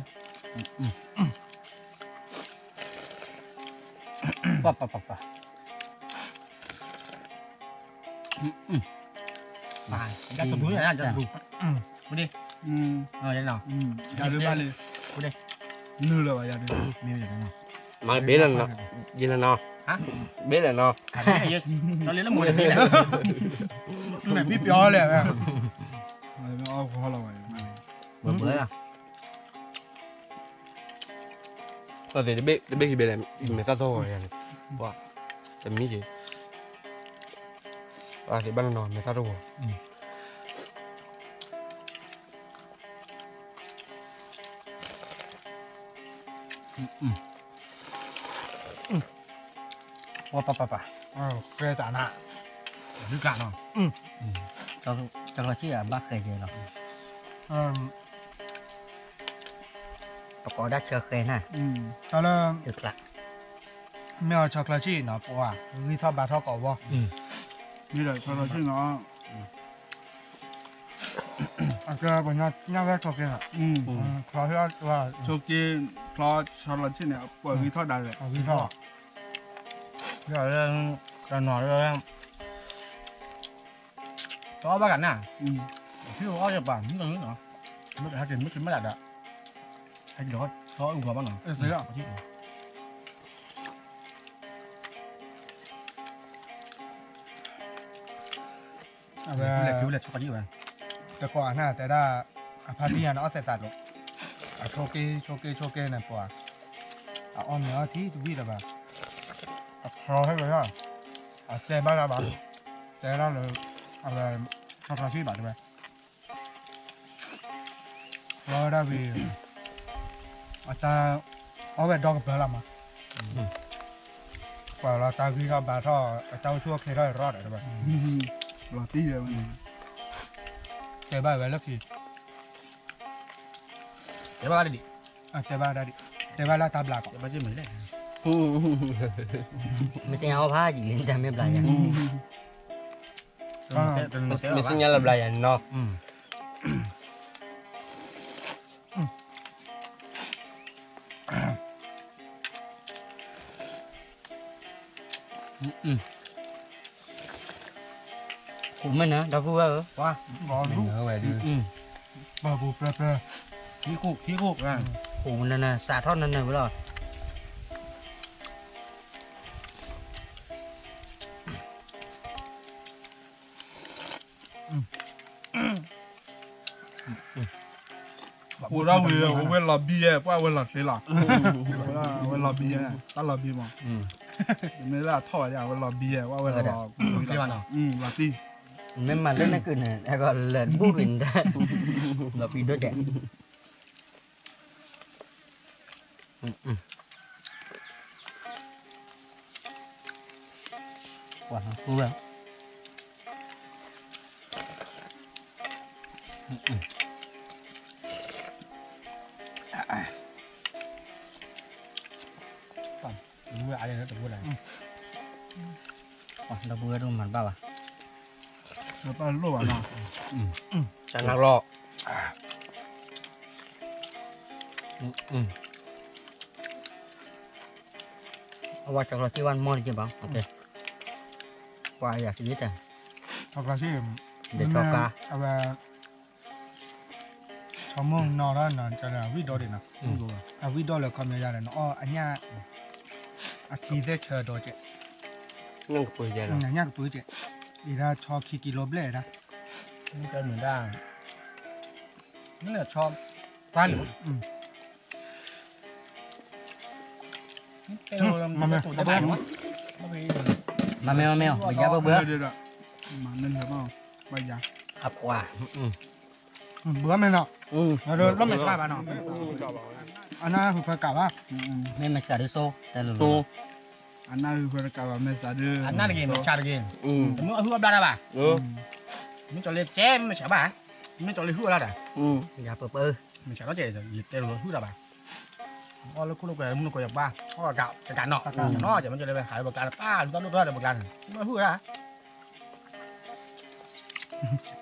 ပၢ်ပၢ်ပၢ်ပၢ်, ယတဘူၣ်, ယတဘူၣ်, ဒ်, ယတဘူၣ်ဘၣ်လံ, နုာ်လၢၤဘၣ်ယၤဒ်, မ့ၢ်ဘ့ၣ်လဲၣ်နီၤ, ယလဲၣ်နီၤ, ဘ့ၣ်လဲၣ်နီၤ, လၢမ့ၢ်ဘ့ၣ်လဲၣ်, မ့ၢ်ပျီလဲၣ်, အီၣ်လီၤဘၣ်, ဘၣ်ဘၣ် အသ့ၣ်တဘ့ၣ်တဘ့ၣ်ဟံးဘဲလဲၣ်, မဲာ်သၣ်ထီၣ်ဂီၤယၤန့ၣ်, ပှၤ, တမံၤက့ၤ, အသ့ၣ်ဘၣ်နီၤနီၤ မဲာ်သၣ်ထီၣ်ဂီၤ, ပှၤပၢ်ပၢ်ပၢ်, ဃဲတၢ်နၤ, ဒုက္ခနီၤ, တလီၤဆံၣ်အဘၣ်ဃဲကဲလီၤ, ပကိးဒၣ်ဆၢဃဲနၤ, တၢ်လၢ, မ့ၢ်အီၤဆီချီဆံၣ်နီၤ ပှၤ, ဂံၢ်ထီၣ်ဘါထီၣ်ကိးဝီ, မ့ၢ်ဒီးဆီချီဆံၣ်နီၤ, အကဲပှၤညါဝဲဆီကဲ, ဆီကဲ, ဆီလီၤဆံၣ်န့ၣ် ပှၤဂံၢ်ထီၣ်ဒၣ်လဲာ်, ဂံၢ်ထီၣ်, လၢ, တနီၤလၢ တအီၣ်ဘၣ်ကနၣ်, ထံအီၣ်ယပၤ, မ့ၢ်ဟဲက့ၤမ့ၢ်က့ၤမ့ၢ်ဒၣ်ဒီး, ဟဲက့ၤဒီးထီအုၣ်ဂီၤဘၣ်နီၤ, အဝဲ, တကိးအနၢ်တဲဒၣ်, အဖါတံၢ်ညါန့ၣ်အီၣ်သဲးသးလိၤ, အဆိက့ဆိက့ဆိက့န့ၣ်ပှၤ, အအီၣ်မ့ၤအီထံတဝံၣ်လၢၤဘၣ်, အဖျီဟဲလၢ, အတဲဘၣ်ဒၣ်ဘၣ်, တဲဒၣ်လၢ, အဝဲ, ဆီချီဆံၣ်ဘၣ်တဲဝဲ လီၤဝဲဒၣ်ဝံၤ, အတၢ်, အီၣ်ဝဲဒီကပၢၤလီၤမး, ပှၤလီၤတၢ်ဂံၢ်ထီၣ်ဘါထီၣ်, အတၢ်အိၣ်ဆူၣ်အိၣ်ချ့ထီၣ်ရၣ်ဒီးတဝဲ, လီၤတံၢ်ဝဲ, တဲဘၣ်ဝဲလၢခံ, တဲဘၣ်ဒၣ်ဒံး, တဲဘၣ်ဒၣ်ဒံး, တဲဘၣ်လၢတၢ်ဘျါကီး, မ့ၢ်သ့ၣ်ညါအီၣ်ဖးယံာ်လံ တၢ်မ့ၢ်ဘျါယၤ, မ့ၢ်သ့ၣ်ညါလၢဘျါယၤနီၤ ခိၣ်မ့ၢ်နၤ ဒီပုၢ်ဝဲၢ်ဧၢ, ပှၤ, ပှၤပူၤပျၢၤပျၢၤ, ခံခိၣ်, ခံခိၣ်, ခိၣ်နၤနၤ စးထီၣ်နၤနၤဝဲလီၤ. အိၣ်ဒၣ်ဝံၤ အဝဲလီၤဘံယဲ ပှၤဝဲလီၤတ့လီၤ, အဝဲလီၤဘံယဲ, တၢ်လီၤဘံမး, မ့ၢ်လၢအထီၣ်ဝဲဒၣ် အဝဲလီၤဘံယဲ ပှၤဝဲလီၤ, လီၤတံၢ်, မ့ၢ်မၤလၢနကုၢ်န့ၣ် အဂီၢ်လၢာ်ဘူၣ်ရံၣ်ဒၣ်, လီၤဘံဒိၣ်ဒဲး ပှၤဟူဝဲ, တဝဲအါလၢတဝဲလၢ, ဒီပုၢ်ဝဲၢ်ဒိၣ်မၤတဘၣ်ဘၣ်, တဘၣ်လိၣ်ဘၣ်နီၤ, တၢ်နၢ်လီၤ အဝဲတၢ်ကျီစ့ဝါမီၢ်တက့ၢ်ဘၣ်, ပှၤယၤစံးတၢ်, တၢ်ကျီစ့, ဒ်ထီကါ, အဝဲ, ဆီမိၢ်နီၤထီၣ်နီၤ အဝံၣ်ဒီဒံးနီၤ, အဝံၣ်ဒီလၢခီပညီယၤဒီး နအီၣ်အညၣ်, အခံသ့ၣ်ဆၢဒီကဲး, ညၣ်ကပၢၤကဲး, အံၤဒၣ်ဆီခံကံလိဘျဲၣ်ဒၣ်, မ့ၢ်ဆီ, ပှၤန့ၣ် မၤမ့ၢ်, မၤမ့ၢ်, မၤမ့ၢ်, ပယါဘၣ်ဘၣ်, မၤမ့ၢ်လၢဘၣ်, ပယါ, အပှၤ, ဘၣ်မ့ၢ်နီၤ, လီၤမ့ၢ်တဘၣ်ဘၣ်နီၤ, အနၢ်ဟူဖၢကးဘၣ်, မ့ၢ်မ့ၢ်ကးဒ်သိး, တၢ်လၢ, အနၢ်ဟူဖၢကးဘၣ်မ့ၢ်စးဒ်, အနၢ်တဂ့ၤ မ့ၢ်ဆါတဂ့ၤ, မ့ၢ်အဟူအဘျါတၢ်ဘၣ်, မ့ၢ်ကၠီလ့ကဲ မ့ၢ်ဆါဘၣ်, မ့ၢ်ကၠီလ့ဟူအဘျါတၢ်, ယၤပၢပၢ, မ့ၢ်ဆါထီၣ်ကဲ ယတဲလိာ်ဟူတၢ်ဘၣ် အီၣ်လၢခိၣ်လၢကွဲမုၢ်နကိးယပၢ်, အီၣ်ကးကးနီၣ်, နီၣ်ကဲမ့ၢ်ကၠီလ့ဝဲ ဟးလၢပကျါန့ၣ် ပၢ်လူၤတၢ်ဒိၣ်ထီၣ်လၢပကျါန့ၣ်, မ့ၢ်ဟူတၢ်,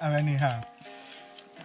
အဝဲန့ၣ်ဟါ,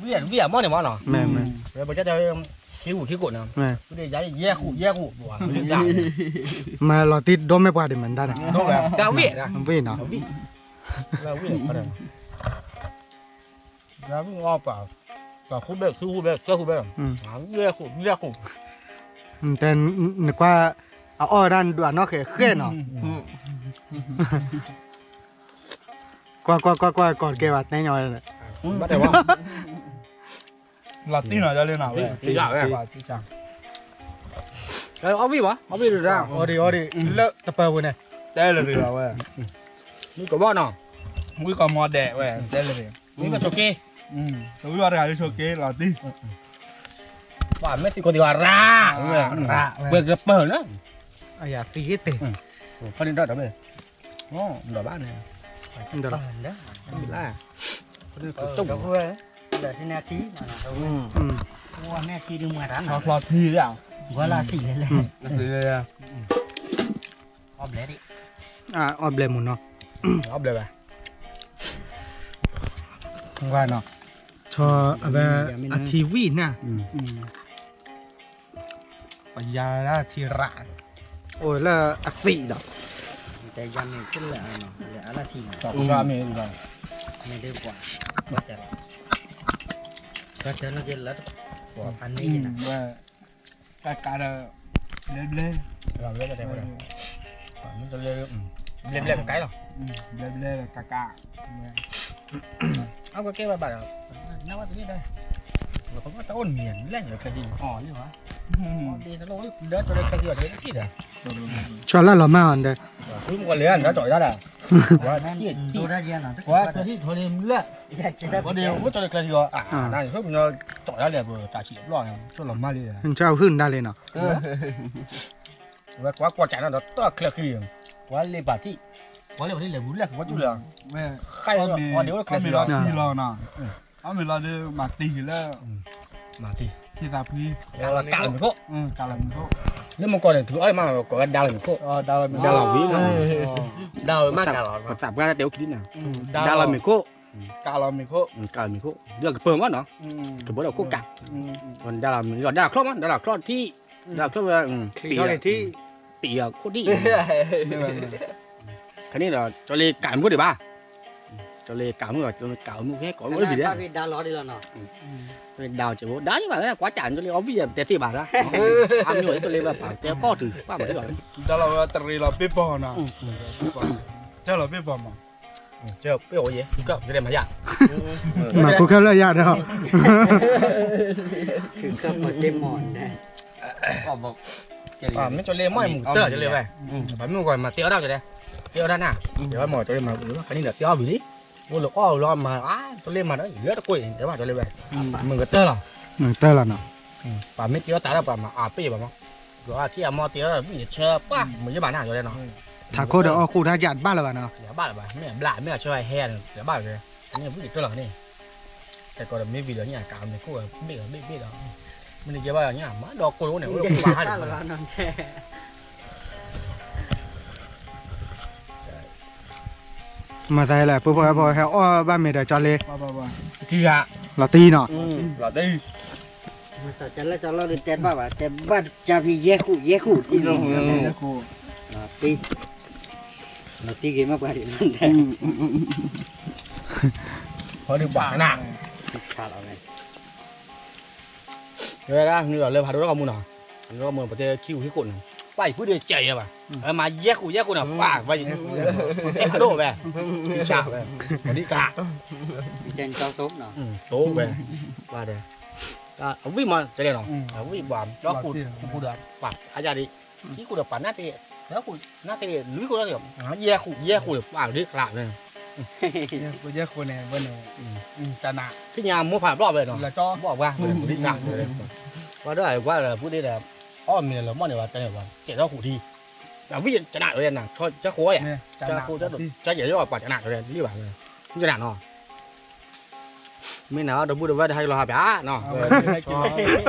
ဝံၣ်အမီၢ်န့ၣ်မးနီၤ, မ့ၢ်မ့ၢ်, ပကတဲ ထံဂုၤထံကိးနီၤ, ယဲဃူယဲဃူ, မၤလီၤတံၢ်ဒိၣ်မ့ၢ်ပှၤဒံးမၤတၢ်န့ၣ်, ဝ့ၢ်နီၤ, ဝ့ၢ်နီၤ, ပှၤ, တဃူဘဲၣ်, ဃူဘဲၣ်, ဃူဘဲၣ်, ယဲဃူ, ယဲဃူ, တဲ, နကွၢ်, အအီၣ်ဝဲဒၣ်နဒွးနီၣ်ဃဲးဃဲးနီၤ, ကွၢ်ကွၢ်ကွၢ်ကွၢ် ကီၢ်တကဲဘၣ်တဲညီဝဲ, လီၤတံၢ်နီၤ ဒ်လၢနီၤဝဲ, အီၣ်ဝံၣ်ဘၣ်, အီၣ်ဝံၣ်ဒံး, အီၣ်ဒံး လၢတပၢၤပူၤန့ၣ်, တဲလၢာ်လံဝဲ, မုၢ်ကဘီၣ်နီၤ, ဝံၣ်ကီၢ်မီဒဲးဝဲ, တဲလၢာ်လံ, မုၢ်ကဆိးက့, တဝံၣ်ဘၣ်တဂၤလၢဆိးက့လီၤတံၢ်, ပှၤမ့ၢ်သံကိးသံဝဲရၣ်, ပှၤကပၢၤလၢ, အယၤသံတ့ၢ်, ခီန့ၣ်ဒီးဒီးဘဲ, ဒီးဘၣ်န့ၣ်, ဒီးဘၣ်, ဒီးဘၣ်, ဒီးထံန့ၣ်ထံ, ဝဲန့ၣ်ထံဒုးမၤတၢ်နီၤ, ချီချီထံဒၣ်, ဝဲလၢစံးလဲၣ်လဲၣ်, အီၣ်ဘျဲၣ်ဒံး, အီၣ်ဘျဲၣ်မူနီၤ, အီၣ်ဘျဲၣ်ဘၣ်, ဝဲနီၤ, ဆီအဝဲ, အထံဝံၣ်နၤ ပယၤလၢထံရၣ်, အိၣ်လၢအသံးဒီး, တဲယၤမ့ၢ်ကလၢာ်နီၤ လၢအလၢထံနီၤ, မ့ၢ်ဒ်ပှၤ, ပှၤတဲလီၤ, ပှၤတဲလီၤက့ၤလၢ, ပှၤန့ၣ်, ကကးဒီး, ဘျဲဘျဲ, ဘျဲဘျဲကကဲလီၤ, ဘျဲဘျဲကကး, အကကဲဘၣ်ဘၣ်ဒီး, နဝဲတန့ၣ်ဒီး, တအိၣ်နံၤလဲၣ် ကျဲဒ်အီၤလံဘၣ်, ဒ်တလိၣ်ဒီးကျဲဒ်အီၤတက့ၢ်ဒီး, ဆီလၢလီၤမၢ်အီၤဒီး, ဝဲကလဲၤဒီးကၠီၣ်ဒၣ်ဒီး, ဝဲ, ဝဲကလဲၤဒီးကျဲဒ်အီၤ, နဆိကမိၣ်ကၠီၣ်ဒၣ်လဲၣ် ပတၢ်ဆံးအဘျီၣ်, ဆိလီၤမၢ်လံ, နဆိဟုၣ်နဒၣ်လဲၣ်နီၤ, ဝဲကွၢ်ကွၢ်ကးနီၤဒီးတၢ်ချၢဃံ, ကွၢ်လ့ပာ်ထံ, ကွၢ်လ့ပာ်ထံလဲၤဘူးလဲၤကဝီၤတူၢ်လၢ, ဝဲအီၣ်မ့ၤလီၤဒီးမၤတံၤလၢ, မၤတံၤ, ကးလီၤမ့ၤခိၣ်, ကးလီၤမ့ၤခိၣ်, လၢမုၢ်ကီၢ်န့ၣ် တုၤအီၣ်မး ကိးဝဲဒါလီၤမ့ၤခိၣ်, ဒါလီၤဝံၤ, ဒါလီၤမ့ၤခိၣ်, ကးလီၤမ့ၤခိၣ်, ကးလီၤမ့ၤခိၣ်, ဒီးကပၢၤမးနီၤ, ကပၢၤဒီးခိၣ်ကး, ဒါလီၤမ့ၤလီၤ ဒါလီၤချီမး ဒါလီၤချီထံ, ဒါလီၤချီဝဲ, ပံး, ပံးအခိၣ်ဒံၣ်, ခါန့ၣ်ဒီး ကၠီလ့ကးမုၢ်ဒံးဘၣ်, ကၠီလ့ကးမုၢ် ကးမုၢ်ဟဲကိးမုၢ်ဘံၤဒံး, ဒါလီၤဒံးလီၤနီၤ, ဒါက့ၤဘိ ဒါယံၤဘၣ် ကွၢ်ကးကၠီလ့အီၣ်ဘံၣ်တဲသ့ဘၣ်ဒၣ်, အါမ့ၢ်ဝဲကၠီလ့ဘၣ်ပာ်တဲကီၢ်တုၤ ပၢ်မၤဒံးလီၤ, ဒါလီၤဝဲတရံးလီၤပ့ၤပီၤနီၤ, ကၠီလီၤပ့ၤပီၤမး, ကၠီပ့ၤအီၤယဲ, ကၠီမၤယၤ, မၤခိၣ်ခဲလၢာ်ယၤဒီး, မ့ၢ်ကၠီလ့မ့ၢ်မုာ်ကတၢၢ်ကၠီလ့ဝဲ, ပမ့ၢ်ဂီၤမၤတဲအီၣ်ဒၣ်က့ၤ, တဲအီၣ်ဒၣ်နၤ, ယဝဲမၤကၠီလ့မၤ, ခါန့ၣ်ဒီးတဲအီၣ်ဘံၤလံ, အိၣ်လၢအီၣ်လီၤမၤ, ကၠီလ့မၤဒီး လၢတကိးအံၤ တဲဘၣ်ကၠီလ့ဝဲ, မုာ်ကတၢၢ်လီၤ, မုာ်ကတၢၢ်လီၤနီၤ, ပမ့ၢ်တဲအီၣ်တၢ်ဒီးပှၤမၤအါပ့ၢ်ဘၣ်မး, ယွၤထံၣ်အမီၢ်တဲအီၣ်ဘံၣ်တဆၢပှၢ် မုာ်ယဘၣ်နၤယွၤလီၤနီၤ, ထးခိၣ်ဒီးအီၣ်ဃူတၢ်ယၤတဘၣ်လၢၤဘၣ်နီၤ, ယဘၣ်လၢၤဘၣ် မ့ၢ်အဘျါ မ့ၢ်အဆၢဟဲန့ၣ် ယဘၣ်လၢၤ, န့ၣ်ဝံၣ်ကတၢၢ်လီၤန့ၣ်, တကီးဒီးမ့ၢ်ဝံၤဒီးညၣ်ကးမ့ၤခိၣ်ဝဲ ဘ့ၣ်လီၤဘ့ၣ်ဘ့ၣ်လီၤ, မ့ၢ်န့ၣ်ကဲဘၣ်ညၣ်မၤဒီးကိၢ်လီၤန့ၣ် အိၣ်လၢခိၣ်ဘၣ်ဟါလီၤ မၤသးလဲၣ် ပှၤဟဲအီၣ်ဘၣ်မ့ၤဒီးကၠီလ့, လီၤတံၢ်နီၤ, လီၤတံၢ်, မၤသးကၠီလၢကၠီလီၤဒီးတဲဘၣ်ဘၣ် တဲဘၣ်ကၠီဖံးယဲၢ်ဃူယဲၢ်ဃူတံၢ်နီၤ, လီၤတံၢ်, လီၤတံၢ်က့ၤမ့ၢ်ပှၤဒ်, ဟီဒုးဘၣ်နၤ, ဆါလီၤဝဲ တဲဝဲဒၣ် နုာ်လီၤလၢဖးဒိၣ်တၢ်ကမူနီၤ, နုာ်လီၤမူနီၤ ပတဲခံဂုာ်ဟံၣ်ခိၣ်နီၤ, ပှၢ်ယဖုဒုးကဲယဲဘၣ်, မၤယဲၢ်ဃူယဲၢ်ဃူနီၤ, ပှၢ်, တဲဖးဒိၣ်ဝဲ, ဆၣ်ဝဲ, ပဒံကး, ကဲကၠီစိ, စိဝဲ, ပှၢ်ဒီး, အဝံၣ်မး တဲလဲၣ်နီၤ, အဝံၣ်ပှၢ် ကၠီဃူ, ဃူဒီးပှၢ် အါယၤဒံး, ခံဃူဒီးပှၢ်နၢ်တ့, နၢ်တ့ လွံၢ်ဃူ, ယဲၢ်ဃူ ယဲၢ်ဃူဒီးပှၢ်ဒ်ကျးဝဲ ယဲၢ်ဃူန့ၣ် ဝဲန့ၣ်, တနၤ, သ့ၣ်ညါမိၢ်ဖးဘျီၣ်ဝဲနီၤ, ဘျီၣ်ဝဲ, ပှၤဒိၣ်ဝဲပူၤဒ့ဒီး, အီၣ်မ့ၤလၢမီၢ်န့ၣ်ဝဲတန့ၣ်ဝဲ, ကဲထီၣ်ဃူထံ, အဝံၣ်ကနၣ်ဝဲနၤ, ကၠီဃိဧါ, ကၠီဃိ, ကၠီယဲၢ်ပှၤကနၣ်ဝဲလံဘၣ်, ကနၣ်နီၤ, မ့ၢ်နၤဒီပုၢ်ဒီဝဲၢ်တဟဲက့ၤလီၤဟးပၠးနီၤ, ထံ,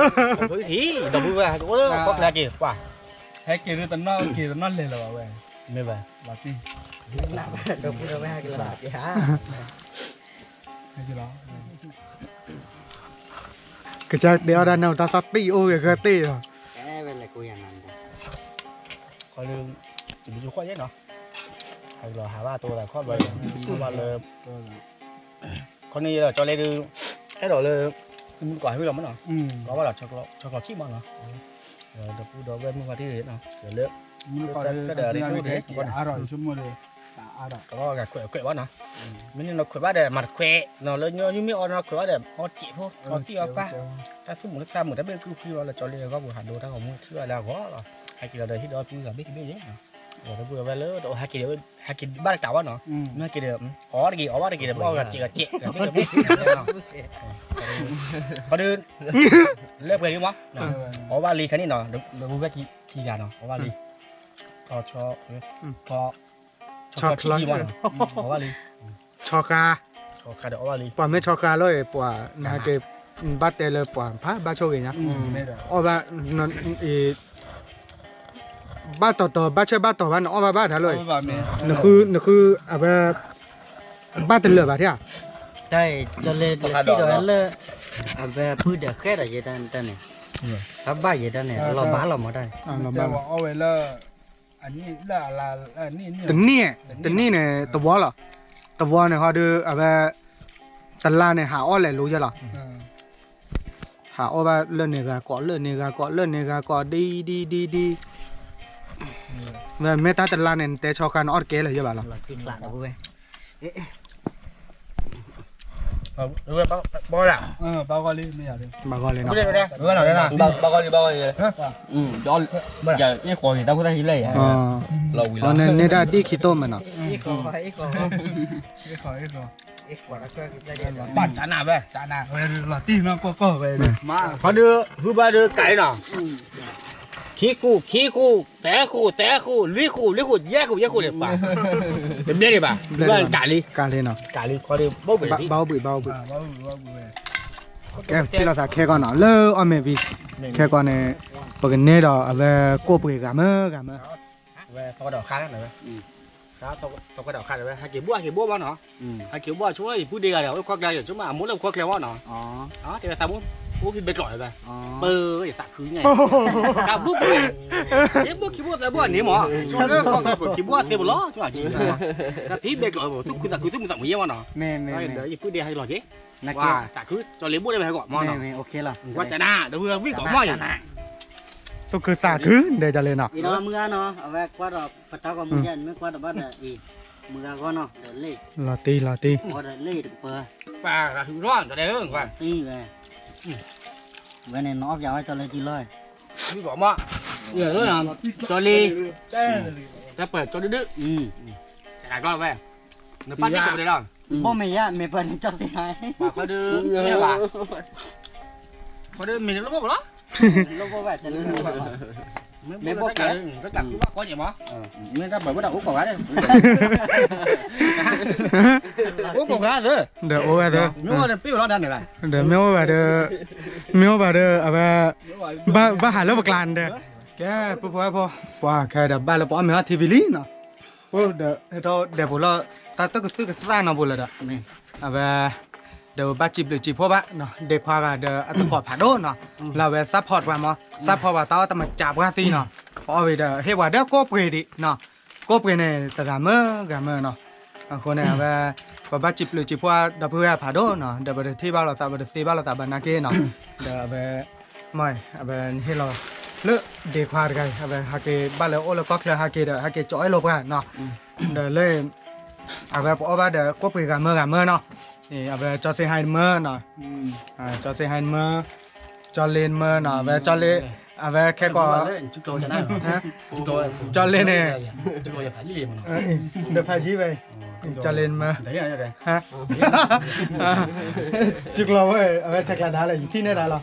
ဒီပုၢ်ဝဲၢ်ဟဲက့ၤအိၣ်လၢကီၢ်ချၢက့ၤပှၢ်, ဟဲက့ၤတနီၣ်က့ၤတနီၣ်လဲၤလၢၤဘၣ်ဝဲ, မ့ၢ်ဘၣ်, ဒီပုၢ်ဒီဝဲၢ်ဟဲက့ၤလီၤဟးပၠး, ဟဲက့ၤလီၤ. ကစၢ်တဲအီၣ်တၢ်နၢ်တၢ်သီၣ်တံၢ်အိၣ်ဂဲၤဂဲၤတ့ၢ်လီၤ, ခီဒုး, တဘျီယဃီယဲနီၤ, ဟဲကလီၤဟးဘၣ်တိၤသးခီဘျီ, ဘၣ်လၢ ခီန့ၣ်ဒီးကၠီလ့ဒုး, အဲၣ်ဒိးလၢ, မုၢ်ကွၢ်ဟ့ၣ်လီၤမနီၤ, ကီဘၣ်ဒီး, ဆီချီဆံၣ်မနီၤ, ဒီပုၢ်ဒီဝဲၢ်မုၣ်ဖါတံၢ်န့ၣ်, လၢ, မုၢ်ကွၢ်ဒီး, အါထီၣ်ဆိကမိၣ်ဒီး, တၢ်အါထီၣ်, ခွဲးခွဲးဘၣ်နီၤ, မ့ၢ်န့ၣ်နီၤခွဲးဘၣ်ဒီး မၤတခွဲးနီၤ လၢညီနုၢ်မ့ၢ်အီနီၤခွဲးဘၣ်ဒီး အီစဲးဖိ, အီစဲးဖိပၢ်, တၢ်သူၣ်မုာ်လၢသးမုာ်တၢ်ဘ့ၣ်ကုၢ်ဖုလီၤ လၢကၠီလ့အဂီၢ်ပူၤဟးဒိတၢ်ဂီၤမူထံၣ်ဘၣ်လၢအဂီၢ်လီၤ, ဟဲက့ၤလီၤဒီးဟ့ၣ်ဒီးပုၢ်သးဘ့ၣ်ဘ့ၣ်ယဲ, ဒီပုၢ်ဒီဝဲၢ်လၢတအိၣ်ဟဲက့ၤဒီး, ဟဲက့ၤဘၣ်တကးဘၣ်နီၤ, မ့ၢ်ဟဲက့ၤဒီး, အီတက့ၤအီဘၣ်တက့ၤဒီး ဘၣ်ဂၤစဲးဂၤစဲး, ခီဒုး, လၢပှဲၤလံမး, အီဘၣ်လံခဲန့ၣ်နီၤ, ဒီပုၢ်ဝဲၢ်ခံဂၤနီၤ အီဘၣ်လံ, ဆီ, ဆီချီ, အီဘၣ်လံ, ဆီဃာ်, ပှၤမ့ၢ်ဆီဃာ်လီၤအံၤ ပှၤနဟဲက့ၤ, ဘၣ်တဲလၢပှၤဖးဘၣ်ဆိၣ်ဂ့ၤညါ, အီၣ်ဘၣ်, ဘၣ်တီၤတီၤဘၣ်ဆၢဘၣ်တီၤဘၣ်န့ၣ်အီၣ်ဘၣ်ဘၣ်တၢ်လီၤ, နဃု, နဃု, အဝဲ, ဘၣ်တလၢာ်ဘၣ်ထံၣ်ဧါ, တၢ်အံၤ ကၠီလ့လၢခံဒီးလၢ, အဝဲဖုဒီးဃဲဒီးယဲတၢ်န့ၣ်, တၢ်ဘၣ်ယဲတၢ်န့ၣ် လီၤဘၣ်လီၤမးတၢ်န့ၣ်, တနံၣ်, တနံၣ်န့ၣ် တဝီလီၤ, တဝီန့ၣ်ဟီဒုး အဝဲ, တလါန့ၣ် ဟးအီၣ်လဲၤလိယဲလီၤ, ဟးအီၣ်ဘၣ်လၢန့ၣ်ဂၤကိး လၢန့ၣ်ဂၤကိး လၢန့ၣ်ဂၤကိး ဒ်ဒ်ဒ်ဒ်, မ့ၢ်တၢ်တလါန့ၣ် နတဲဆီဃာ်န့ၣ် အီၣ်တကဲလၢၤယဲဘၣ်လီၤ, ဘၣ်ဂီၢ်လံ, ဘၣ်ဂီၢ်လံနီၤ, ဘၣ်ဂီၢ်လံ, ဘၣ်ဂီၢ်လံ, န့ၢ်တၢ်ဒ်ခံတိၢ်မးနီၤ, ဘၣ်တၢ်နးဝဲ, ခီဒုး ဟုဘၣ်ဒုးကးလံနီၤ, ခံဃုာ် ခံဃုာ် သၢဃုာ် သၢဃုာ် လွံၢ်ဃုာ် လွံၢ်ဃုာ် ယဲၢ်ဃုာ် ယဲၢ်ဃုာ်န့ၣ်ပှၤ, တဘျဲၣ်ဒံးဘၣ်, ကးလံ, ကးလံခီဒုး ဘၣ်အိၣ်ဘှံး, ဘၣ်အိၣ်ဘှံး, ဘၣ်အိၣ်ဘှံး, ကဲ ထံၣ်လိာ်သးခဲကီၢ်နီၤ လၢအီၣ်မ့ၤဝံၤ, ခဲကီၢ်န့ၣ်, ပကန့ၢ်ဒီးအဝဲကိၣ်ပှ့ၤဂၤမ့ၢ်ဂၤမ့ၢ်, ဝဲသီဒီးခါလၢဝဲ, သီခွဲဒီးခါလၢဝဲ ဟဲက့ၤဘိၣ် ဟဲက့ၤဘိၣ်ဘၣ်နီၤ, ဟဲက့ၤဘိၣ်ဆိကမိၣ်အံၤ ပုၢ်ဒ့ဂၤဒီး အိၣ်ခိးကျဲ ဆိကမိၣ်အမိၢ်လၢခိးကျဲဘၣ်နီၤ, တဲဝဲသးမိၢ်, အိၣ်ဖံဘဲကျိးဝဲ, ပၢ်သးခုညါ, တၢ်ဘိၣ်ပှ့ၤ, ဟဲဘိၣ်ခံဘိၣ်သၢဘိၣ်န့ၣ်မး, ဆိကမိၣ်လၢခိးကျဲပှ့ၤခံဘိၣ်သ့ဘၣ်လီၤ, ဆိကမိၣ်အံၤ, တၢ်ဖံဘဲကျိး သူၣ်ခုသးခု သူၣ်မုာ်သးမုာ်ယဲၢ်မးနီၤ, ဒီးယပုၢ်ဒ့ဟဲလီၤက့ၤ, ဝဲသးခု ကၠီလ့ဘိၣ်ဒဲးဝဲဟဲဂီၤမးနီၤ, ဝဲတနၤ ဒီးဝဲဝံၣ်ကီးမးယဲၢ် သူၣ်ခုသးခု ဒဲးကၠီလ့နီၤ, အဝဲကွၢ်ဒီးပတၢ်ဂီၤမူယဲၢ် မ့ၢ်ကွၢ်ဒီးဘၣ်ဒီးအံၤ, မုၢ်ဂၤဂီၢ်နီၤ ဒီးလ့ၣ်, လီၤတံၢ်လီၤတံၢ်, ဒီးလ့ၣ်တကပၤ, ပာ်သးခုထီၣ် ကၠီလ့ဧၢ, ဝဲန့ၣ်နီၤအီၣ်ပၠးဝဲကၠီလ့ကံလီၤ, ဝံၣ်ကီးမး, ကၠီလ့, တၢ်ပၢၢ်ကၠီဒုဒု, တဂၤကီဝဲ, နပၢ်တံၢ်ကီးပတဲလီၤ, ဘီၣ်မ့ၢ်ယါ မ့ၢ်ပၢၢ်န့ၣ်ကၠီသ့ၣ်ဟါ, ခီဒု, ခီဒုမ့ၢ်န့ၣ်လိၣ်ဘိၣ်လီၤ, လိၣ်ဘိၣ်ဝဲတလၢ, မ့ၢ်ဘိၣ်ကဲ, ကီၢ်ကီၢ်မး, မ့ၢ်တၢ်ပၢၢ်ဘိၣ်တၢ်အိၣ်ကီးဂၤ, အိၣ်ကီးဂၤသၢ, ဒီးအိၣ်ဝဲသၢ, မ့ၢ်ဝဲဒီးပ့ၢ်ဝဲလီၤတၢ်န့ၣ်ဘၣ်, ဒီးမ့ၢ်အိၣ်ဘၣ်ဒီး, မ့ၢ်အိၣ်ဘၣ်ဒီး အဝဲ, ဘၣ်ဟးလၢပကျါန့ၣ်ဒီး, ကဲ ပုၢ်ဖိဝဲၢ်ဖိ, ပှၤခဲဒီးဘၣ်လၢပအီၣ်မ့ၤအီထံဝံၤလံနီၤ, အိၣ်ဒီးဟဲထီၣ်ဒဲးပူၤလီၤ, တၢ်သူၣ်ကသုၣ်ကသၣ်နီၤပူၤလၢဒီး, အဝဲ, ဒီးဘၣ်စံးဘျုးစံးဖှိၣ်ဘၣ်နီၤ ဒဲးခွါဂၤဒီးအသကိးဖးဒိၣ်နီၤ, လၢအဝဲ support ပှၤမး support ပှၤတၢ်အီၣ်တမၤစးပှၢ်သံနီၤ, ပအီၣ်ဝံၤဒီးဟ့ၣ်ပှၤဒီးကိၣ်ပှ့ၤဒံးနီၤ, ကိၣ်ပှ့ၤန့ၣ် တဂၤမ့ၢ်ဂၤမ့ၢ်နီၤ, အဃိန့ၣ် အဝဲ, ပဘၣ်စံးဘျုးစံးဖှိၣ်ဒီပုၢ်ဝဲၢ်ဖးဒိၣ်နီၤ ဒီးပတထံၣ်ဘၣ်လိာ်သး ပတသ့ဘၣ်လိာ်သးဘၣ်နာ်က့နီၤ, ဒီးအဝဲ, မ့ၢ်အဝဲဟ့ၣ်လီၤ, လၢဒဲးခွါတဂၤအံၤ အဝဲဟဲက့ၤဘၣ်လၢအိၣ်လၢကီၢ်ချၢဟဲက့ၤဒီး ဟဲက့ၤကၠီအဲၣ်လိာ်ပှၤနီၤ, ဒီးလၢ အဝဲပအီၣ်ဘၣ်ဒီးကိၣ်ပှ့ၤဂၤမ့ၢ်ဂၤမ့ၢ်နီၤ, အဝဲကၠီစ့ဟါနမ့ၢ်နီၤ, ကၠီစ့ဟါနမ့ၢ်, ကၠီလ့နမ့ၢ်နီၤ အဝဲကၠီလ့, အဝဲခဲကီး, ကၠီလ့န့ၣ်, ဒီးဖးယံၤဝဲ, ကၠီလ့နမ့ၢ်, ဟါ, စုကျိၤဝဲ အဝဲဆဲးကျိးဒါလၢ ယထံၣ်န့ၢ်ဒါလီ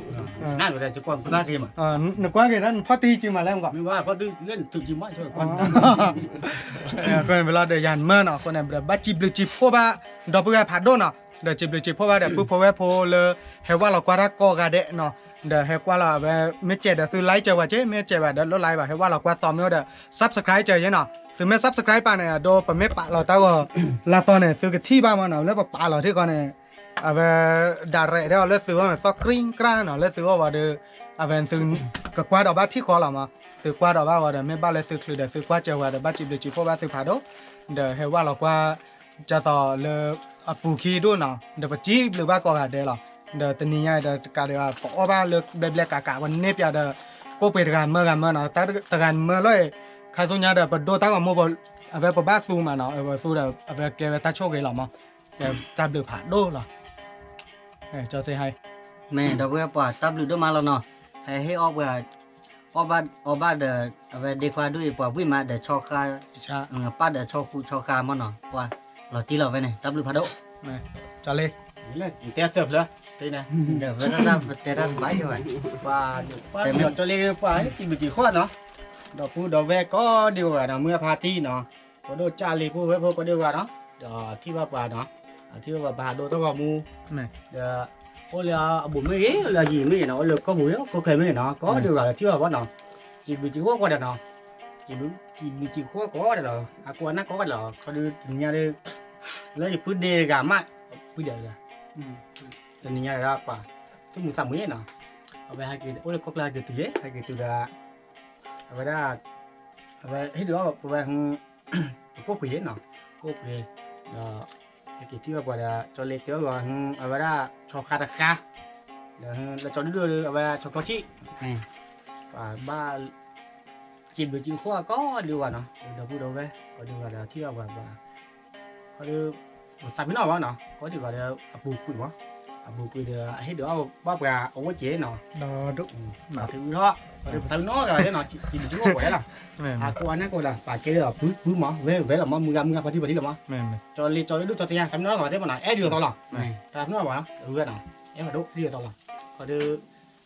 ၤ, နကွၢ်က့ၤဒၣ်နဖီၣ်တံၢ်စုမးလဲၣ်မ့ၢ်, အဃိန့ၣ် ပလီၤဒီးယၤနမ့ၢ်နီၤ အဃိန့ၣ် ပဘၣ်စံးဘျုးစံးဖှိၣ်ဘၣ် ဒီပုၢ်ဝဲၢ်ဖးဒိၣ်နီၤ, ဒီးစံးဘျုးစံးဖှိၣ်ဘၣ်ဒီး ပုၢ်ဖိဝဲၢ်ဖိလၢ ဟဲဝဲလီၤကွၢ်တၢ်ကိးဂၤဒဲးနီၤ, ဒီးဟဲကွၢ်လီၤအဝဲ မ့ၢ်စဲးဒီးသု like စၢၤဝဲက့ မ့ၢ်စဲးဘၣ်ဒီးလိၣ် like ဘၣ် ဟဲဝဲလီၤကွၢ်သီမ့ၢ်အိၣ်ဒီး subscribe စၢၤယဲနီၤ သုမ့ၢ် subscribe ပာ်န့ၣ် အဒိ ပမ့ၢ်ပာ်လီၤတၢ်ဂီၤလၢသီန့ၣ် သုကထံၣ်ဘၣ်မးနီၤ, လၢပပာ်လီၤထံၣ်ဃီန့ၣ် အဝဲ direct ဒၣ်အီၤလၢသုဂီၢ်န့ၣ် သီၣ်ကြံကြၢနီၤ, လၢသုဂီၢ်ဝံၤဒီး အဝဲသုကကွၢ်ဒီးဘၣ်ထံၣ်ဃီလီၤမး, သုကွၢ်ဒီးဘၣ်ဝံၤဒီး မ့ၢ်ဘၣ်လၢသုချုးဒီး သုကွၢ်စၢၤဝဲဒီး ဘၣ်စံးဘျုးစံးဖှိၣ်ဘၣ်သုဖးဒိၣ်, ဒီးဟဲဝဲလီၤကွၢ် ကၢ်သိးလၢအပူၤခံဒိၣ်နီၤ, ဒီးပစံးဘျုးဘၣ်ကိးဂၤဒဲးလီၤ, ဒီးတနံၤညါဒီးတကးဒံးဘၣ် ပအီၣ်ဘၣ်လၢဘျဲဘျဲကးကး ပန့ၢ်ပၠးဒီး ကိၣ်ပှ့ၤတဂၤမၢဂၤမၢနီၤ, တဂၤမၢလီၤအံၤ, ခါဆူညါဒီးပဒိတၢ်ဂီၤမူ အဝဲပဘၣ်သူမးနီၤ, အဝဲသူဒီး အဝဲကဲဝဲတၢ်ဆိၣ်ဂ့ၤလီၤမး, တၢ်ဘျုးဖးဒိၣ်လီၤ, ကၠီစ့ဟါ မ့ၢ်ဒီပုၢ်ဝဲၢ်ပှၤတၢ်ဘျုးဒိၣ်မးလီၤနီၤ, ဟဲဟ့ၣ်အီၣ်ပှၤ အီၣ်ဘၣ်အီဘၣ်ဒီး အဝဲဒ့ခွါဒိၣ်အံၤ ပှၤဝံၣ်မးဒီးဆီဃါ, ပၢ်ဒီးဆီဃူဆီဃါမးနီၤ, ပှၤလီၤတံၢ်လီၤဝဲန့ၣ် တၢ်ဘျုးဖးဒိၣ်, ကၠီလ့ တဲတၢ်ဖျၢၣ်, ဒီးဝဲဒၣ်ပတဲတၢ်တဘၣ်ယိၣ်ဘၣ်, ပှၤ ကၠီလ့ ပှၤစံးဘျုးစံးဖှိၣ်နီၤ, ဒီပုၢ်ဒီဝဲၢ်ကိးဒံးဂီၤနီၤ, မုၢ်အဖါတံၢ်နီၤ, ပဒိၣ်ကၠီလ့ ပုၢ်ဝဲၢ်ဖိကိးဒံးဂီၤနီၤ, ဒီးထံၣ်ဘၣ်ပှၤနီၤ, အထံၣ်ဘၣ်ပှၤဟးဒိတၢ်ဂီၤမူ, ဒီး အိၣ်လၢအဘူးမ့ၢ်ဂ့ၤ, အိၣ်လၢအယံၤမ့ၢ်ဂ့ၤနီၤ, အိၣ်လၢကီၢ်ပူၤမ့ၢ်ဂ့ၤ, ကီၢ်ချၢမ့ၢ်ဂ့ၤနီၤ, ကိးဒံးဂီၤဒီးထံၣ်ဘၣ်ပှၤနီၤ, စံးဘျုးစံးဖှိၣ်ကိးဂၤဒဲးနီၤ, စံးဘျုးစံးဖှိၣ်ကိးဂၤဒဲးလီၤ, အကိးအနၢ်ကိးဂၤဒဲးလီၤ, ခီဒုးတနံၤညါဒီး လၢယဖုဒ့တဂၤမး, ဖုဒ့တဂၤ, တနံၤညါဒီးပှၤ သူၣ်မုာ်သးမုာ်နီၤ, အဝဲဟဲက့ၤအိၣ်လၢကီၢ်ချၢဟဲက့ၤတုၤလံ, ဟဲက့ၤတုၤဒီး အဝဲဒၣ် အဝဲဟ့ၣ်ဒုးအီၣ်ပဝဲ ပကိၣ်ပှ့ၤနီၤ, ကိၣ်ပှ့ၤ, ဒီး ဟဲက့ၤထံၣ်ဘၣ်ပှၤဒီး ကၠီလ့တဲအီၣ်ဂီၤ အဝဲဒၣ်ဆီဃါတဃါ, ဒီးလၢကၠီဒုၣ်ဒုၣ် အဝဲဆီကျီထံၣ်, ပှၤဘၣ် စံးဘျုးစံးဖှိၣ်ကိးဒံးဂီၤနီၤ, ဒီပုၢ်ဒီဝဲၢ်ကိးဒံးဂီၤဒီးထံၣ်ဘၣ်ပှၤ ခီဒုး ပသးပ့ၤနီၣ်ဘၣ်နီၤ, ကိးဒံးဂီၤဒီးအပူၤကွံာ်မး, အပူၤကွံာ်ဒီး အဟ့ၣ်ဒုးအီၣ်ဘၣ်ပှၤအဝဲက့ၤနီၤ, ဒီး ပသးပ့ၤနီၣ်ဂၤနီၤ, စံးဘျုးစံးဖှိၣ်ပှၤလီၤ, အကိးအနၢ်ကိးဂၤဒဲး ပာ်ကဲဒီးဖုဖုမး, ဝဲဝဲလီၤမး, မုၢ်ဂၤမုၢ်ဂၤ ဖါတံၢ်ဖါတံၢ်လီၤမး, ကၠီလ့ကၠီဒုၣ်ဒုၣ် ကၠီသ့ၣ်ညါ သးပ့ၤနီၣ်ဂၤသ့ၣ်မးနီၤ, အဲၣ်ဒုးအသီလီၤ, သးပ့ၤနီၣ်ဘၣ်နီၤ, ဝဲနီၤ, အဲၣ်ဒုးအသီလီၤ,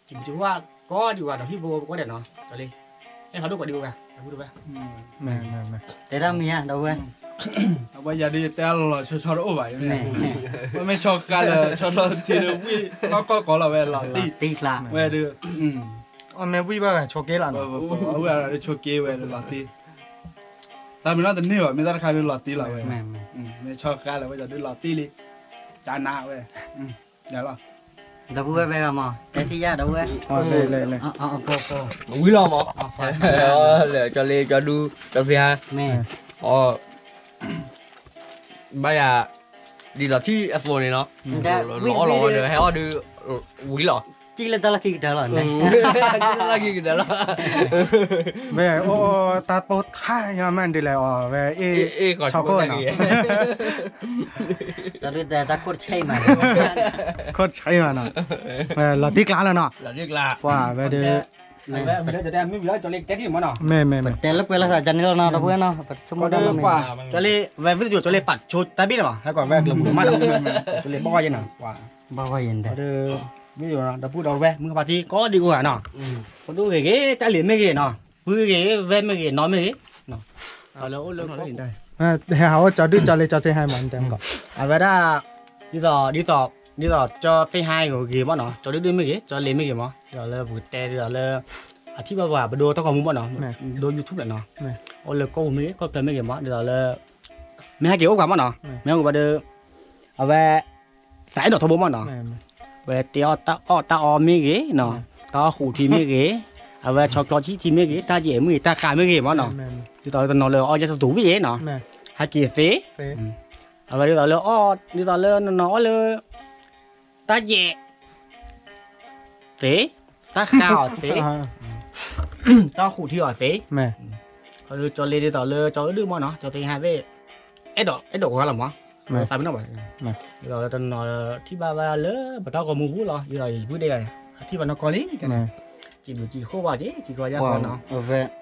ခီဒုး စံးဘျုးစံးဖှိၣ်ကိးဒံးဂီၤဒီးဟံၣ်ဖိဃီဖိကိးဒံးနီၤ, ကၠီလ့ အဲၣ်ဖးဒိၣ်ကိးဒံးဂီၤ, တဲတၢ်မံၤဧါ ဒီပုၢ်ဝဲၢ်, အဝဲယၤဒုးယတဲလီၤလီၤဆီဆီတအိၣ်ဘၣ်, မ့ၢ်ဆီဃါလၢဆီထီၣ်တ့ၢ်ဒီးဝံၣ်နီၢ်ကီၢ်ကီးလီၤဝဲလီၤတံၢ်, ဝဲဒုး အမ့ၢ်ဝံၣ်ဘၣ်ဂၤဆိးက့လီၤနီၤ, အဝဲဒုးဆိးက့ဝဲလီၤတံၢ်, သးပ့ၤနီၣ်တန့ၢ်ဘၣ်, မ့ၢ်တၢ်တခါဒုးလီၤတံၢ်လီၤဝဲ, မ့ၢ်ဆီဃါလၢဝဲဒုးလီၤတံၢ်လံ, ကနၤဝဲ ဒီပုၢ်ဝဲၢ် ပှၤဂၤမး တဲထံၣ်ယၤ ဒီပုၢ်ဝဲၢ်, ဝံၤလီၤမး, ကၠီလ့ကၠီဒုၣ် ကၠီစ့ဟါ, မ့ၢ် ဘၣ်ယၤ ဒ်သိးထံၣ်အသိးန့ၣ်နီၤ, လီၤအီၣ်လီၤအီဒီး ဟဲအီၣ်ဒုး ဝံၤလီၤ, ကံၣ်လၢတၢ်လီၢ်ခံကတၢၢ်လီၤ, ကံၣ်လၢတၢ်လီၢ်ခံကတၢၢ်လီၤ, မ့ၢ်အိၣ်တၢ်တိၢ်ထါယါ မ့ၢ်ဒ်လဲၣ်အီၤ ဝဲအ့ၣ် ဆီခိၣ်နီၤ, တၢ်ခိၣ်တဆဲးမး, ခိၣ်တဆဲးမးနီၤ, လီၤတံၢ်ကျါလီၤနီၤ, ပှၤဝဲဒုး မ့ၢ်မ့ၢ်မ့ၢ်, တဲလၢပှဲၤလၢသးကန့ၣ်လီၤနီၤ ဒီပုၢ်ဝဲၢ်နီၤ, ပဆိကမိၣ်တၢ်လီၤမ့ၢ်, ကၠီလ့ ဝဲဝံၣ်တယိာ် ကၠီလ့ပာ်ဆိတၢ်ဘ့ၣ်လီၤမး, ဟဲကီးဝဲကလၢၤမုၢ်မးနီၤ, ကၠီလ့ဘီၣ်ယဲနီၤ, ဘီၣ်ယဲ, ဒီပုၢ်ဒီဝဲၢ် မုၢ်ဖါတံၢ် ကိးဒံးအိၣ်ဧါနီၤ, ဖိဒိၣ်ဂ့ၤဂ့ၤ တၢ်လံၤမ့ၢ်ဂ့ၤနီၤ, ဖုဂ့ၤဂ့ၤ ဝဲၢ်မ့ၢ်ဂ့ၤ နီၢ်မ့ၢ်ဂ့ၤ, လၢအိၣ်လၢ ဟဲဟးအိၣ်ကၠီဒုၣ်ကၠီလ့ ကၠီစ့ဟါမး, အဝဲဒၣ် ဒ်သိး ဒ်သိး ဒ်သိး ကၠီသ့ၣ်ဟါဂ့ၤမးနီၤ, ကၠီဒုၣ်ဒုၣ်မ့ၢ်ဂ့ၤ ကၠီလ့မ့ၢ်ဂ့ၤမး, ဒ်သိးလၢပကတဲဒ်သိးလၢ အထံၣ်ဘၣ်ပှၤပဒိတၢ်ဂီၤမူမးနီၤ, ဒိ YouTube န့ၣ်နီၤ, အိၣ်လၢကီၢ်ပူၤမ့ၢ်ဂ့ၤ ကီၢ်ချၢမ့ၢ်ဂ့ၤမး, ဒ်သိးလၢ မ့ၢ်ဟဲက့ၤအိၣ်ပှၤမးနီၤ, မ့ၢ်ဟဲက့ၤပှၤဒီး အဝဲ သးအဲၣ်ဒိးထီဘိမးနီၤ, ဝဲတဲအီၣ်တၢ်အီၣ်တၢ်အီမ့ၢ်ဂ့ၤနီၤ, တၢ်အီၣ်ဃုာ်ထံမ့ၢ်ဂ့ၤ, အဝဲဆီကျီထံထံမ့ၢ်ဂ့ၤ, တၢ်ယဲၢ်မ့ၢ်ဂ့ၤ တၢ်ဃးမ့ၢ်ဂ့ၤမးနီၤ, ဒ်သိးလၢတနီၤလၢအီၣ်ယဲၢ်တတူာ်ဝံၣ်ယဲနီၤ, ဟဲက့ၤသ့, အဝဲဒ်သိးလၢအီၣ် ဒ်သိးလၢနနီၤအီၣ်လၢ တၢ်ယဲၢ် သ့, တၢ်ဃးအီၤသ့, တၢ်ဃုာ်ထံအီၤသ့, ခီဒုးကၠီလ့ဒ်သိးလၢကၠီဒုၣ်မးနီၤ, ကၠီသ့ၣ်ဟါသ့ၣ်, အဲၣ်ဒိး အဲၣ်ဒိးဝဲလီၤမး, သးပ့ၤနီၣ်ဘၣ်, ဒ်သိးလၢတနီၤထံၣ်ဘၣ်ဝဲလၢပတၢ်ဂီၤမူပူၤလီၤ, ဒ်သိးယပုၢ်ဒ့ၣ်ဂၤန့ၣ် အထံၣ်ဘၣ်နီၢ်ကီၢ်လံ, စံးဘျုးစံးဖှိၣ်ဘၣ်က့ၤ ခံကီယၢ်ကီနီၤ,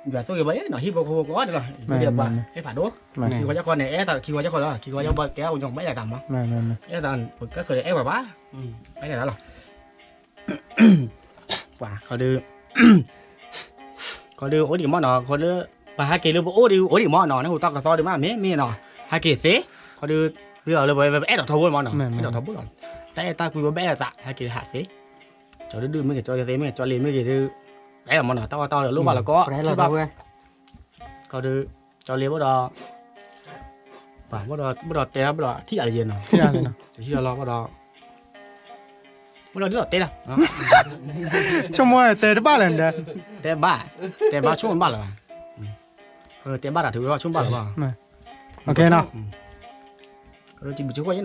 ယွၤသိၣ်ဂ့ၤဘၣ်နီၤ, ဟံၣ်ဖိဃီဖိကိးဂၤဒဲးလီၤ, ယပုၢ်ဒ့ၣ်ပှၤ အဲၣ်ဖးဒိၣ်, ခံကီယၢ်ကီန့ၣ် အဲၣ်သးခံကီယၢ်ကီလီၤ, ခံကီယၢ်ကီတဲအီၣ်ကညီဘၣ်ယၤတၢ်မး, အဲၣ်သး ပကဲဃုာ်ဒီးအဲၣ်ပှၤဘၣ်, အဲၣ်သးလီၤ ပှၤခီဒုး ခီဒုးအိၣ်ဒံးမးနီၤ, ခီဒုး ပဟဲက့ၤလၢပအိၣ်ဒံးအိၣ်ဒံးမးနီၤ, နဟူးတၢ်ကသီဒံးမး မ့ၢ်မ့ၢ်နီၤ, ဟဲက့ၤသ့, ခီဒုး ဒ်သိးလၢပဝဲအဲၣ်ဒိးထီဘိမးနီၤ, အဲၣ်ဒိးထီဘိလီၤ, တၢ်အဲၣ်တၢ်ကွံပဘၣ်အဲၣ်ဒိးသး ဟဲက့ၤဟးသ့, ကၠီဒုၣ်ဒုၣ်မ့ၢ်ဂ့ၤ ကၠီသ့ၣ်မ့ၢ်ဂ့ၤ ကၠီလ့မ့ၢ်ဂ့ၤဒုး, အဲၣ်ဒိးမးနီၤ, တၢ်ဝဲတၢ်ဝဲဒီးလိၣ်ဘၣ်လီၤကီး, ခီဒုး ကၠီလ့ဘၣ်ဒီး, ဘၣ်ဒီးတဲဘၣ်ဒီးထံၣ်အလၢယဲနီၤ, ထံၣ်အလၢနီၤ, တဟံၣ်လီၤလီၤဘၣ်ဒီး, ဘၣ်ဒီးဒ်သိးတဲလီၤ, ဆိကမိၣ်တဲတဘၣ်လၢၤဒီး, တဲဘၣ်, တဲဘၣ်ဆိကမိၣ်ဘၣ်လၢၤဘၣ်, တဲဘၣ်တၢ်ထုးဝဲဘၣ်ဆိကမိၣ်ဘၣ်လၢၤဘၣ်, နီၤ, ကဲနီၤ, ဒီးတဲမုၢ်ကီၢ်နီ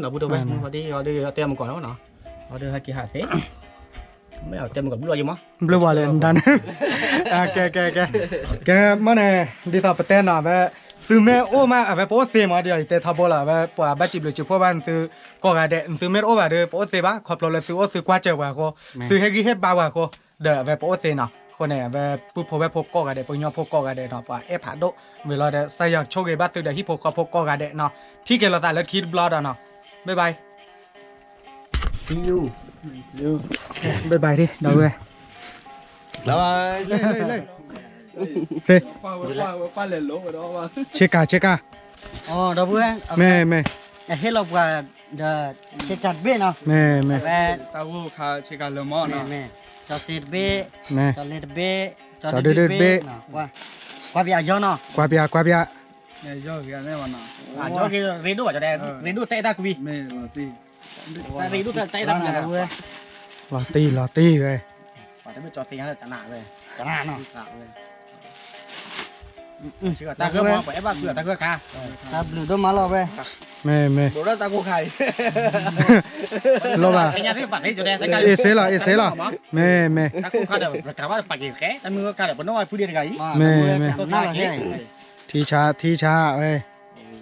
ၤ, ဒီးဟဲက့ၤဟးသ့ မ့ၢ်တဲမုၢ်ကီၢ်ဘျုးလီၤယမး, ဘျုးဝဲလဲၣ်, ကဲ ကဲ ကဲ ကဲ မ့ၢ်န့ၣ်, ဒ်သိးပတဲနီၤ အဝဲ, သုမ့ၢ်အိၣ်မး အဝဲပအိၣ်သ့မး ဒ်ယတဲထီဘိလီၤ အဝဲပှၤဘၣ်စံးဘျုးစံးဖှိၣ်ဘၣ်သုကိးဂၤဒဲး, သုမ့ၢ်တအိၣ်ဘၣ်ဒီး ပအိၣ်သ့ဘၣ် ခီဖျိလၢသုအိၣ်သုကွၢ်စၢၤပှၤအဃိ, သုဟ့ၣ်ဂံၢ်ဟ့ၣ်ဘါပှၤအဃိ, ဒီးအဝဲပအိၣ်သ့နီၤ, အဃိန့ၣ် အဝဲပုၢ်ဖိဝဲၢ်ဖိကိးဂၤဒဲး ပှၤကညီဖိကိးဂၤဒဲးနီၤ ပှၤအဲၣ်ဖးဒိၣ်, ဝံၤလီၤဒီး ကစၢ်ယွၤဆိၣ်ဂ့ၤဘၣ်သုဒီးဟံၣ်ဖိဃီဖိကိးဂၤဒဲးနီၤ, ထံၣ်က့ၤလိာ်သးလၢခံတဘျီဒီးနီၤ, ဘၣ်ဘၣ် See you, bye bye ဒီပုၢ်ဝဲၢ်, ဆ့ကၤ ဆ့ကၤ, ဒီပုၢ်ဝဲၢ်, မ့ၢ် မ့ၢ်, ဟ့ၣ်လီၤပှၤဒီး ဆ့ကၤတဘ့ၣ်နီၤ, မ့ၢ် မ့ၢ်, တၢ်ဂိၢ်ခါဆ့ကၤလၢမီၢ်နီၤ, ကၠီစ့တဘ့ၣ်, မ့ၢ်, ကၠီလ့တဘ့ၣ်, ကၠီဒုဒုတဘ့ၣ်, ကွၢ်ပယီၤကၠီနီၤ, ကွၢ်ပယီၤ ကွၢ်ပယီၤ, ကၠီဂ့ၤန့ၣ်ဝဲနီၤ, ကၠီဂ့ၤရ့ဒိၣ်ဘၣ်ကၠီတဲ, ရ့ဒိၣ်တဲတၢ်ကွံ, မ့ၢ်လီၤတံၢ်, လီၤတံၢ် လီၤတံၢ်ဝဲ, ပှၤတမ့ၢ်ကၠီသ့ၣ်ညါလၢတနးဝဲ, တနးနီၤ, တၢ်ဂိၢ်မီၢ်ပှၤအဲၣ်ဘၣ်ဃုာ်တၢ်ဂိၢ်ခါ, တၢ်ဘျုးဒိၣ်မးလီၤဝဲ, မ့ၢ် မ့ၢ်, ဘိးဒီးတၢ်ကိၢ်ခါအံၤ, လီၤဘၣ်, အ့ၣ်စ့လီၤ အ့ၣ်စ့လီၤ, မ့ၢ် မ့ၢ်, တၢ်ကိၢ်ခါဒီး ပကၤဘၣ်ပာ်က့ၤဃဲ, တၢ်မုၢ်ဂိၢ်ခါဒီး ပနီၣ်ဝဲဖုဒ့တဂၤအံၤ, မ့ၢ် မ့ၢ်, ထံဆါ ထံဆါဝဲ,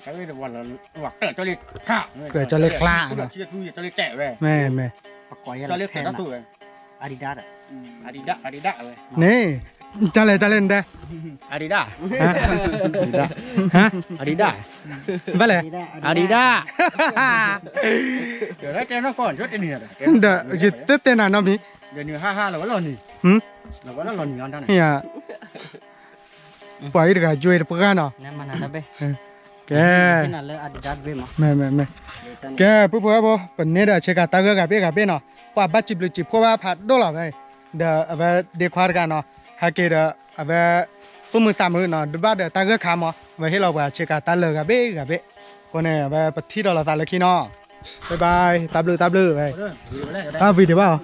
ကျဲးကျဲးလ့ကျါ, မ့ၢ် မ့ၢ်, ကျဲးကျဲးလ့ကျါ, န့ၣ်, တၢ်လဲၣ် တၢ်လဲၣ်နတဲ, Adidas, Adidas, Adidas, Adidas, ဘၣ်လဲၣ်, Adidas, ဒီးယတတဲနၤနီတမံၤ, ပှၤအံၤတဂၤယွၤတပှၢ်နီၤ, ကဲ, မ့ၢ် မ့ၢ်, ကဲပုၢ်ဖိဝဲၢ်ဖိ, ပန့ၢ်ဒီးဆ့ကၤတၢ်ဂိၢ်ဂၤဘ့ၣ်ဂၤဘ့ၣ်နီၤ, ပှၤဘၣ်စံးဘျုးစံးဖှိၣ်ဘၣ်ဖးဒိၣ်လီၤဝဲ, ဒီးအဝဲဒ့ခွါတဂၤနီၤ, ဟဲက့ၤဒီး အဝဲ သူၣ်မုာ်သးမုာ်နီၤ, ဒုးဘၣ်ဒီးတၢ်ဂိၢ်ခါမး, အဝဲဟ့ၣ်လီၤပှၤဆ့ကၤတၢ်လၢဂၤဘ့ၣ်ဂၤဘ့ၣ်, အဃိန့ၣ် အဝဲပထံၣ်ဒီးလိာ်သးလၢခံနီၤ, bye bye, တၢ်ဘျုးတၢ်ဘျုးဝဲ, တၢ်ဝံၤဒံးဘၣ်အီၤ အီ ပှၤတၢ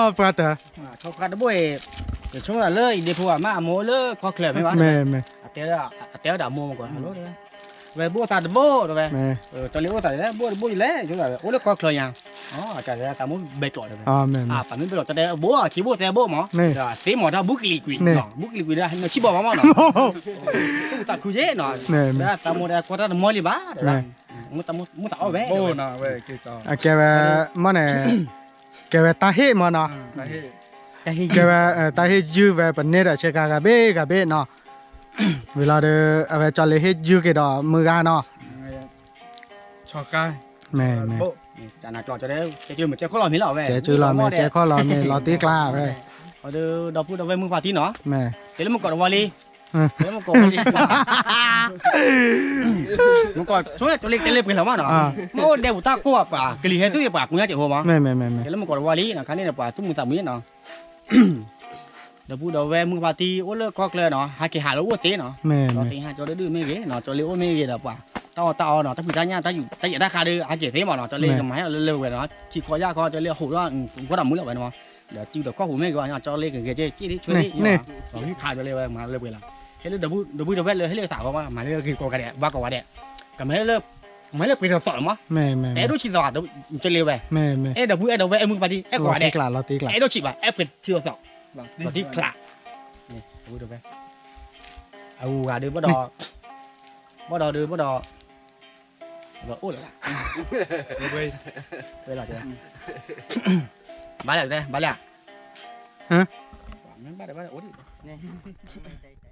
ၢ်, ဆိကတဘိအံၤ, ယဆိကမိၣ်လၢယဒ့ဖိဘၣ်မး အမိၢ်အိၣ်လၢကီၢ်ချၢမ့ၢ်ဘၣ်, မ့ၢ်, မ့ၢ်, အတဲဝဲဒၣ်အမိၢ်မ့ၢ်ကီး, ဝဲဘိၣ်သးတဘိတဝဲ, ကၠီလ့အိၣ်သးလဲၣ် ဘိၣ်တဘိယလဲၣ်, အိၣ်လၢကီၢ်ချၢယၤ, တၢ်မူဘဲကျိးတဝဲ, ပမ့ၢ်ဘဲကျိး တဝဲအဘိၣ်အခံဘိၣ်သဲဘိၣ်မး, သ့မးတၢ်ဘူးကလံၤကွံာ်, ဘူးကလံၤကွံာ်ဒီး နဆံၣ်ဘီမးမးနီၤ, တၢ်ခူယဲနီၤ, တၢ်မူဒီးကွၢ်တၢ်တမီလံဘၣ်, မူတၢ်အီၣ်ဝဲ, အကဲဝဲ, မ့ၢ်န့ၣ်, ကဲဝဲတၢ်ဟ့ၣ်မးနီၤ, ကဲဝဲ, တၢ်ဟ့ၣ်ယုၢ်ဝဲ ပန့ၢ်ဒီးဆ့ကၤဂၤဘ့ၣ်ဂၤဘ့ၣ်နီၤ, ဝံၤလီၤဒီး အဝဲကၠီလ့ဟ့ၣ်ယုၢ်က့ၤဒီးမုၢ်ဂၤနီၤ, မ့ၢ်, မ့ၢ်, ကဲလီၤမ့ၢ် ကဲခီလီၤမ့ၢ် လီၤတံၢ်ကျါဝဲ, ဒီပုၢ်ဒီဝဲၢ်မုၢ်ဖါတံၢ်နီၤ, မ့ၢ်, တဲလၢမုၢ်ကီးတဝီလံ, တဲလၢမုၢ်ကီးဝီလံ, မုၢ်ကီးဆိကတၢၢ်လံတဲလၢပှဲၤလီၤမးနီၤ, မ့ၢ်အိၣ်ဒဲပူၤတၢ်ကိၢ်ပှၤ ကလံၤဟဲသုးယပှၤကူညါက့ၤဟိမး, မ့ၢ်, မ့ၢ်, တဲလၢမုၢ်ကီးတဝီလံနီၤ, ခါန့ၣ်ဒီးပှၤသူၣ်မုာ်သးမုာ်နီၤ ဒီပုၢ်ဒီဝဲၢ်မုၢ်ဖါတံၢ်အိၣ်လၢကီၢ်ချၢနီၤ ဟဲက့ၤဟးလၢအိၣ်သ့နီၤ, ဒီးသ့ၣ်ညါကၠီဒုဒုမ့ၢ်ဂ့ၤနီၤ ကၠီလ့အိၣ်မ့ၢ်ဂ့ၤဒီးပှၤ တၢ်အီၣ်တၢ်အီနီၤ တၢ်ဖံးတၢ်ညၣ် တၢ်ယံာ်တၢ်ခါဒီးဟဲက့ၤသ့မးနီၤ ကၠီလ့ကမၤဟဲလၢလၢဝဲနီၤ ခံခီယၢ်ခီ ကၠီလ့အဟူးဒီး ကွၢ်တၢ်မူလၢဝဲနီၤ ဒီးစုဒီးကီၢ်ဟူးမ့ၢ်ဂ့ၤဘၣ် ကၠီလ့ကဂဲၤက့ၤက့ၢ်ထံဆွဲလ့ ဟံၣ်ခါကၠီလ့ဝဲမၤလၢပှဲၤလီၤ ဟဲလၢဒီပုၢ်ဒီဝဲၢ်လၢဟဲလၢသးဂီၢ်မး မၤလၢဂ့ၤကိးဂၤဒဲး ဘၣ်ကိးဂၤဒဲး ကမၤလၢ မၤလၢပှဲၤထီၣ်သီၣ်လီၤမး တအဲၣ်ဒိၣ်ဆံးသီၣ် ကၠီလ့ဝဲ အဲၣ်ဒီပုၢ်အဲၣ်ဒီဝဲၢ်အဲၣ်မုၢ်ဖါတံၢ် အဲၣ်ကိးဂၤဒဲး အဲၣ်ဒိၣ်ဆံးဘၣ် အဲၣ်ပှဲၤထံသီၣ် လီၤတံၢ်ချါ အဝဲဂၤဒုးဘၣ်ဒီး ဘၣ်ဒီးဒုးဘၣ်ဒီး အိၣ်လၢၤ ဝဲလီၤ ဘၣ်လၢ ဘၣ်လၢ ဘၣ်လၢ အိၣ်ဒံး